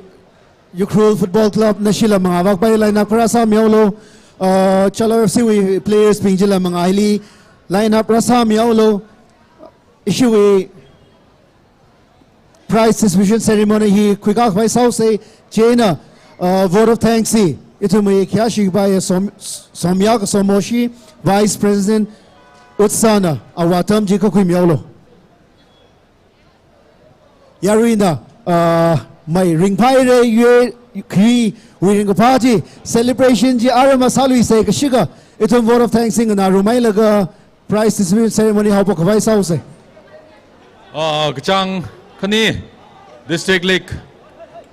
Ukhrul Football Club nashila mangā vak pai line up kharā sāmihaolu. Uh, Chalao F C wui players bing chila mangā hili line up rāsāmihaolu. Ishiwui prize distribution ceremony hi khuikā khavai sāhaosei. Chieina, uh, vote of thanks hi ithumwui khayāshi kapai Som-, Somya Kasomoshi, Vice President, UDSA na awui atam chi kakhuimihaolu. Yaruina, uh, mai ringphāhaira, yue, khui, wui ringkaphā chi, celebration chi arama sāluisei kashika, ithum vote of thanks hi nganārum hailaga, prize distribution ceremony haophok khavai sāhaosei. Ah, kachāng khani District League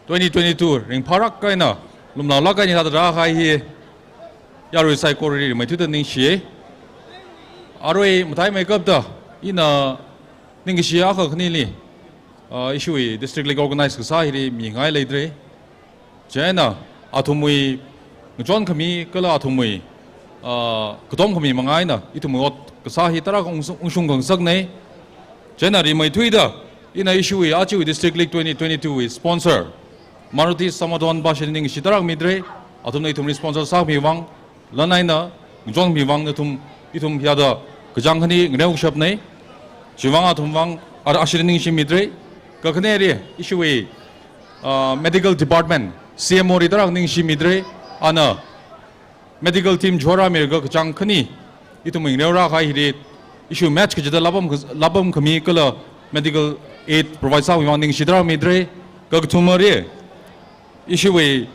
twenty twenty-two ringphālāk eina lumlaolāk eina hithāda rākahai hi yarui saikorali rimeithuida ningshi. Arui matheimeikapta ina ningkashi akha khanili, ah, ishiwui District League organize kasā hili mingai leidalei. Chieina athumwui ngachonkhami kala athumwui, ah, katomkhami manga eina ithumwui ot kasā hi tarākha ungshung, ungshung khangasaknei. Chieina rimeithuida ina ishiwui ajawui District League twenty twenty-two wui sponsor Maruti Samathon Bashu ningshi tarākha midalei. Athumna ithumli sponsor sākhami vang, lan eina ngachonkhami vang nathum, ithum hithāda kachāng khani ngareokashapnei. Chivang athum vang, a, ashili ningshi midalei. Kakhaneli ishiwui, ah, medical department, C M O li tarākha ningshi midalei. Ana medical team chora mirga kachāng khani ithum ngareorākahai hili, ishiwui match kachida lapam, lapamkhami kala medical aid provide sākhami vang ningshi tarākha midalei. Kakathumali ishiwui,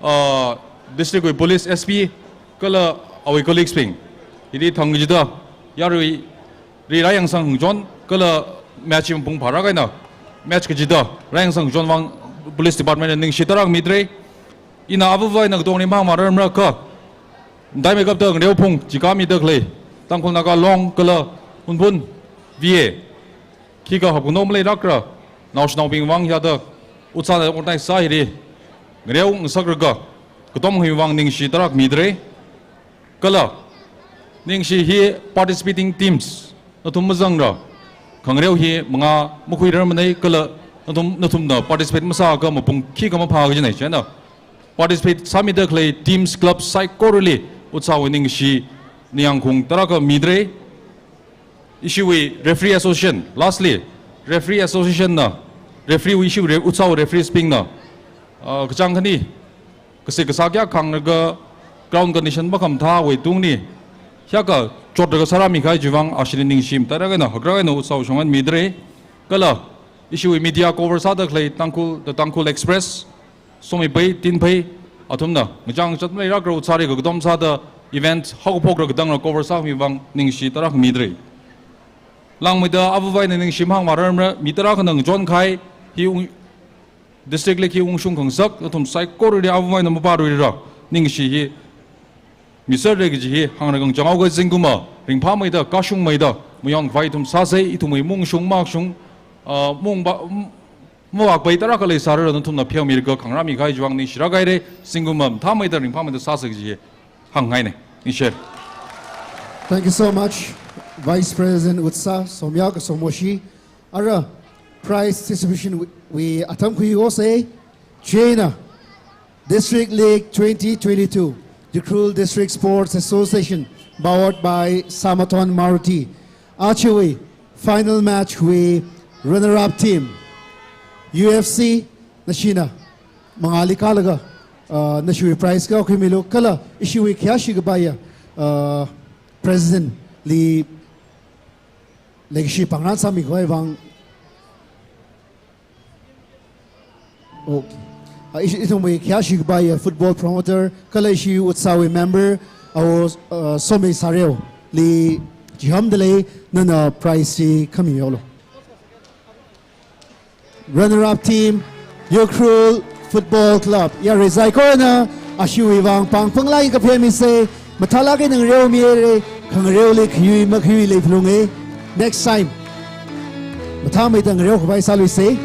ah, district wui police S P kala awui colleagues bing hili thang kachida yaruili rāyangsang ngachon kala match hi mapung phālāk eina match kachida rāyangsang ngachon vang police department li ningshi tarākha midalei. Ina avāva̱ eina katongli mahāngmārar marakha, matheimeikapta ngareophung chikāmida khalei Tangkhul Naga Long kala Hunphun V A, khikha hapkhanao maleilākra naoshinaobing vang hithāda UDSA na organize sā hili ngareo ngasaklaga katomkhami vang ningshi tarākha midalei. Kala ningshi hi participating teams nathum mazangra khangareo hi mangā makhuirarmanei, kala nathum, nathumna participate masāakha mapung khikha maphā kajinei. Chieina participate sāmida khalei teams, club saikorali UDSA wui ningshi ningyāngkhaung tarākha midalei. Ishiwui Referee Association, lastly, Referee Association na, referee wui ishiwui re-, UDSA wui referees bingna, ah, kachāng khani, kashi kasā kayākha hānglaga ground condition makhamathāwui tungli, hiyākha chotraga sārāmikahai chivang ashili ningshi mathālāk eina haklāk eina UDSA wui shonghan midalei. Kala ishiwui media cover sāda khalei Tangkhul, The Tangkhul Express, Somipai, Tinphei, athumna ngachang ngachat maleilākra UDSA li kakatom sāda event haokaphokra katangra cover sākhami vang ningshi tarākha midalei. Langmeida avāva̱ eina ningshi mahāngmārar mara, mi tarākhana ngachonkahai hi ung-, District League hi ungshung khangasak nathum saikorali avāva̱ eina mapāluira, ningshi hi miserra kaji hi hānglaga ngachang haoga. Zingkumva ringphāmeida, kashungmeida, mayon khavai ithum sāsei. Ithumwui maungshung makashung, ah, maungva, m-, mavākpai tarākha leisālala nathumna pheomilaga khangarāmikahai chivang ningshilāk haira. Zingkumva mathāmeida ringphāmeida sāsei kaji hi hāngngainei. Ningshi. Thank you so much, Vice President UDSA, Somya Kasomoshi. Ara prize distribution wui, wui atam khuihaosei. Chieina District League twenty twenty-two, Ukhrul District Sports Association, powered by Samathon Maruti. Ajawui final match wui runner-up team, U F C nashina mangāli kālaga uh, nashiwui prize kakhuimilu, kala ishiwui khayāshi kapaiya, uh, President li leikashi pāngran sāmikhavai vang. Okay. Uh, ishi, ithumwui khayāshi kapaiya football promoter, kala ishi Utsawui member, awo, uh, Somei Sareo li chihāmdalei, nana prize chi khami haolu. Runner-up team, Ukhrul Football Club. Yarui saikorana ashiwui vang pāng pānglāk eina kaphemisei, mathālāk eina ngareomihaira, khangareoli khayui makhayui leiphalunga. Next time mathāmeida ngareokhavai sāluisei.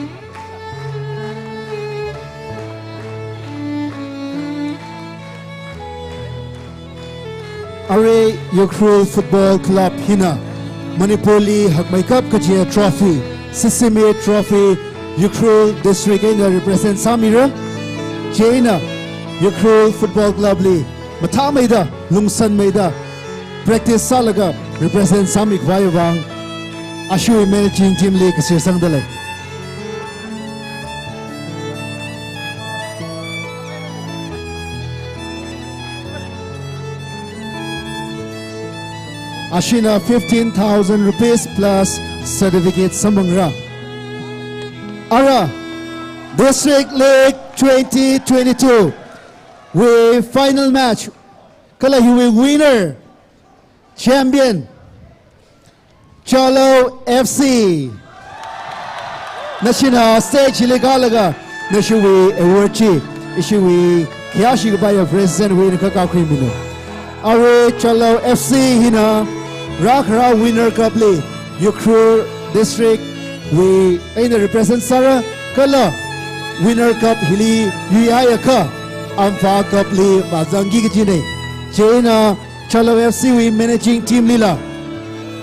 Arui Ukhrul Football Club hina Manipurli hakmeikap kajiya trophy, Sisimiut Trophy, Ukhrul District eina represent sāmira. Chieina Ukhrul Football Club li mathāmeida, lungsanmeida practice sālaga represent sāmikhavai vang ashiwui managing team li kashirsangdalei. Ashina fifteen thousand rupees plus certificate samphangra. Ara, District League twenty twenty-two wui final match, kala hiwui winner, champion, Chalao F C. Nashina stage li kālaga nashiwui award chi ishiwui khayāshi kapaiya President wui eina kakakhuimilu. Arui Chalao F C hina rākhara Winner Cup li Ukhrul District wui eina represent sāra, kala Winner Cup hili yuihaiakha Ampha Cup li vāzangki kajina. Chieina Chalao F C wui managing team lila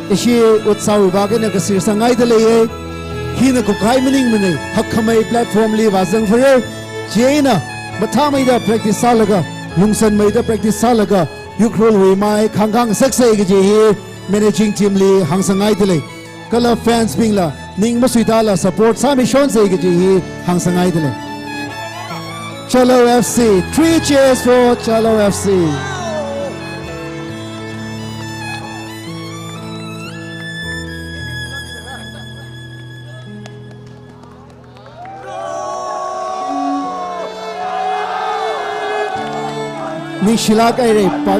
ishi Utsawui vak eina kashirsang ngaidalei. Hina kupkahai maningmana, hakkhamei platform li vāzangphara. Chieina mathāmeida practice sālaga, lungsanmeida practice sālaga, Ukhrulwui mai khāngkā ngasaksei kaji hi managing team li hāngsang ngaidalei. Kala fans bingla ning masuitāla support sāmishonsei kaji hi hāngsang ngaidalei. Chalao F C, three cheers for Chalao F C. Ningshilāk haira pa.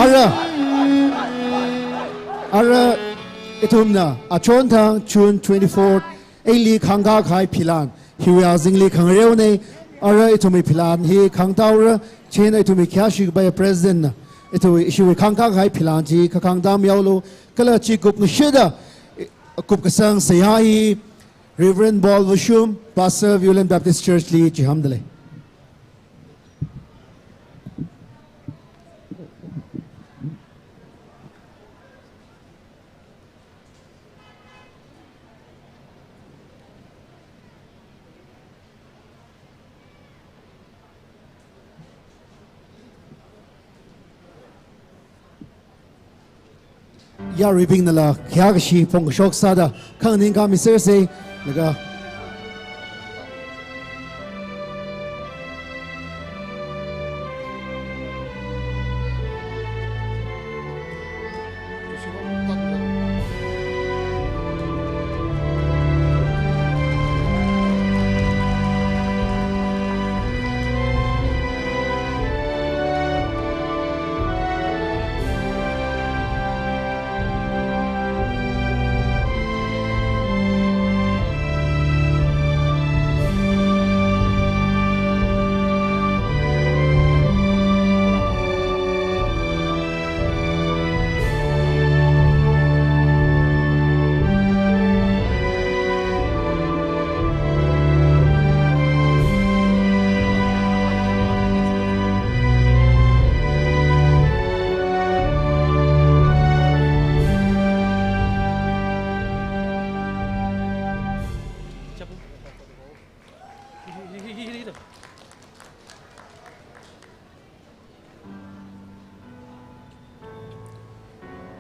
Ara, ara ithumna achonthang June twenty-fourth eili khāngkā kahai philan, hiwui azingli khangareona. Ara ithumwui philan hi khāngtāhaora, chieina ithumwui khayāshi kapaiya President na ithumwui, ishiwui khāngkā kahai philan chi kakhāngtā mihaolu, kala chi kupngashida kupkasang seihā hi Reverend Paul Vashum, Pastor Viewland Baptist Church li chihāmdalei. Yaruibingnala khayākashi phongkashok sāda khanganing khamisersei, laga.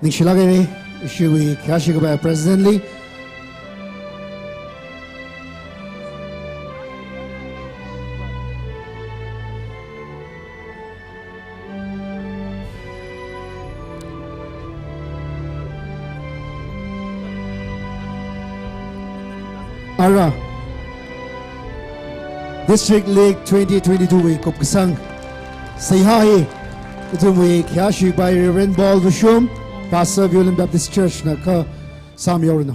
Ningshilāk haira, ishiwui khayāshi kapaiya President li. Ara District League twenty twenty-two wui kupkasang seihā hi ithumwui khayāshi pai Reverend Paul Vushum, Pastor Viewland Baptist Church na kha sāmihaoranu.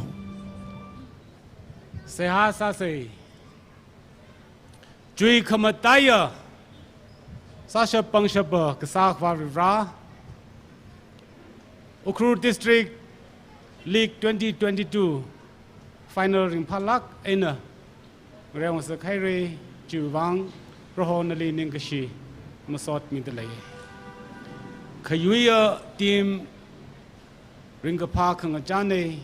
Seihā sāsei. Chui khamataiya, sāshap pangshapa kasā Akhava Varivara, Ukhrul District League twenty twenty-two final ringphālāk eina ngareongasak haira, chiwuivang Proho nali ningkashi masot midalei. Khayuiya team ringkaphā khangachāna,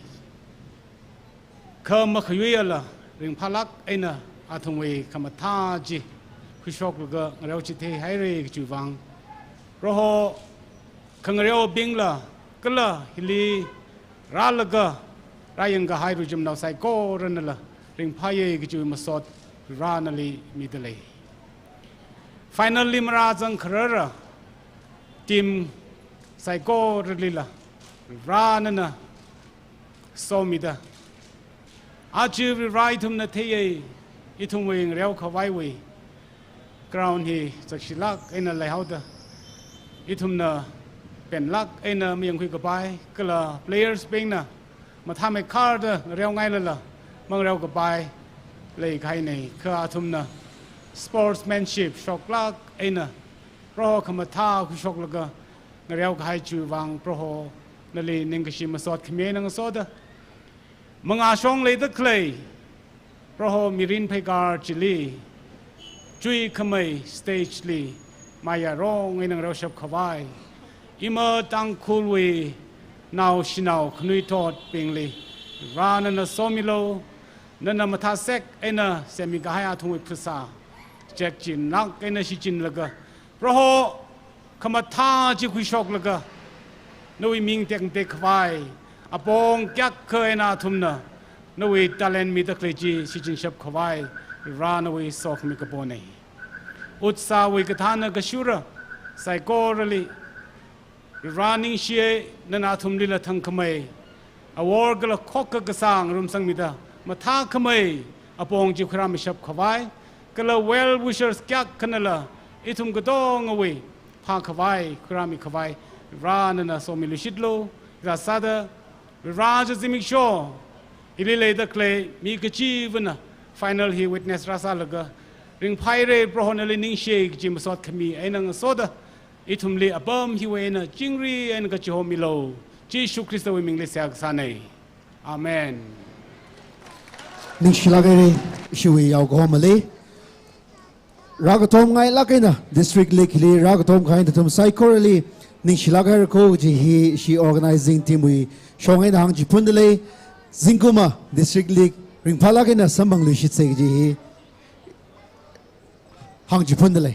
kha makhayuiyala ringphālāk eina athumwui khamathā chi khuishoklaga ngareochithei haira kajiwuivang Proho khangareobingla kala hili rālaga rāyangkahai ruichumnao saikoranala ringphāya kajiwui masot Vare nali midalei. Final li marāzang kharara team saikoralila Vare nana somida, aja Vare ithumna theiya, ithumwui ngareokhavaiwui ground hi zakshilāk eina leihaoda, ithumna penlāk eina mayangkhui kapai, kala players bingna mathāmeikharda ngareongailala mangareo kapai leikahaina, kha athumna sportsmanship shoklāk eina Proho khamathā khuishoklaga ngareokahai chiwuivang Proho nali ningkashi masot khami eina ngasoda, mangāshong leida khalei Proho mirin pheikar chili, chuikhamei stage li mayarong eina ngareoshap khavai ima Tangkhulwui naoshinao khanuithotbingli Vare nana somilu, nana mathāsek eina semikahai athumwui phasā chekchinlāk eina shichinlaga, Proho khamathā chi khuishoklaga nawui ming tektek khavai, apong kayākha eina athumna nawui talent mida khalei chi shichinshap khavai Vare nawui sokhami kapona. Utsahwui kathāna kashura saikorali Vare ningshiya, nana athumlila thangkhamei awor kala khokkha kasā ngarumsangmida mathākhamei apong chi khuirāmishap khavai, kala well wishers kayākhanala ithum katongawui phākhavai khuirāmi khavai Vare nana somiluishitlu. Hithā sāda Vare, aja zimiksho hili leida khalei mi kachivana final hi witness rāsālaga ringphāhaira, Proho nali ningshiya kaji masot khami eina ngasoda, ithumli apam hiwui eina chingri eina kachihomilu. Jishu Khristawui mingli seihā kasāna. Amen. Ningshilāk haira, ishiwui yaokahomali rākatomngailāk eina District League li rākatomkahai nathum saikorali ningshilāk haira ko kaji hi ishi organizing team wui shong eina hāngchiphundalei. Zingkumva District League ringphālāk eina samphangluishitsa kaji hi hāngchiphundalei.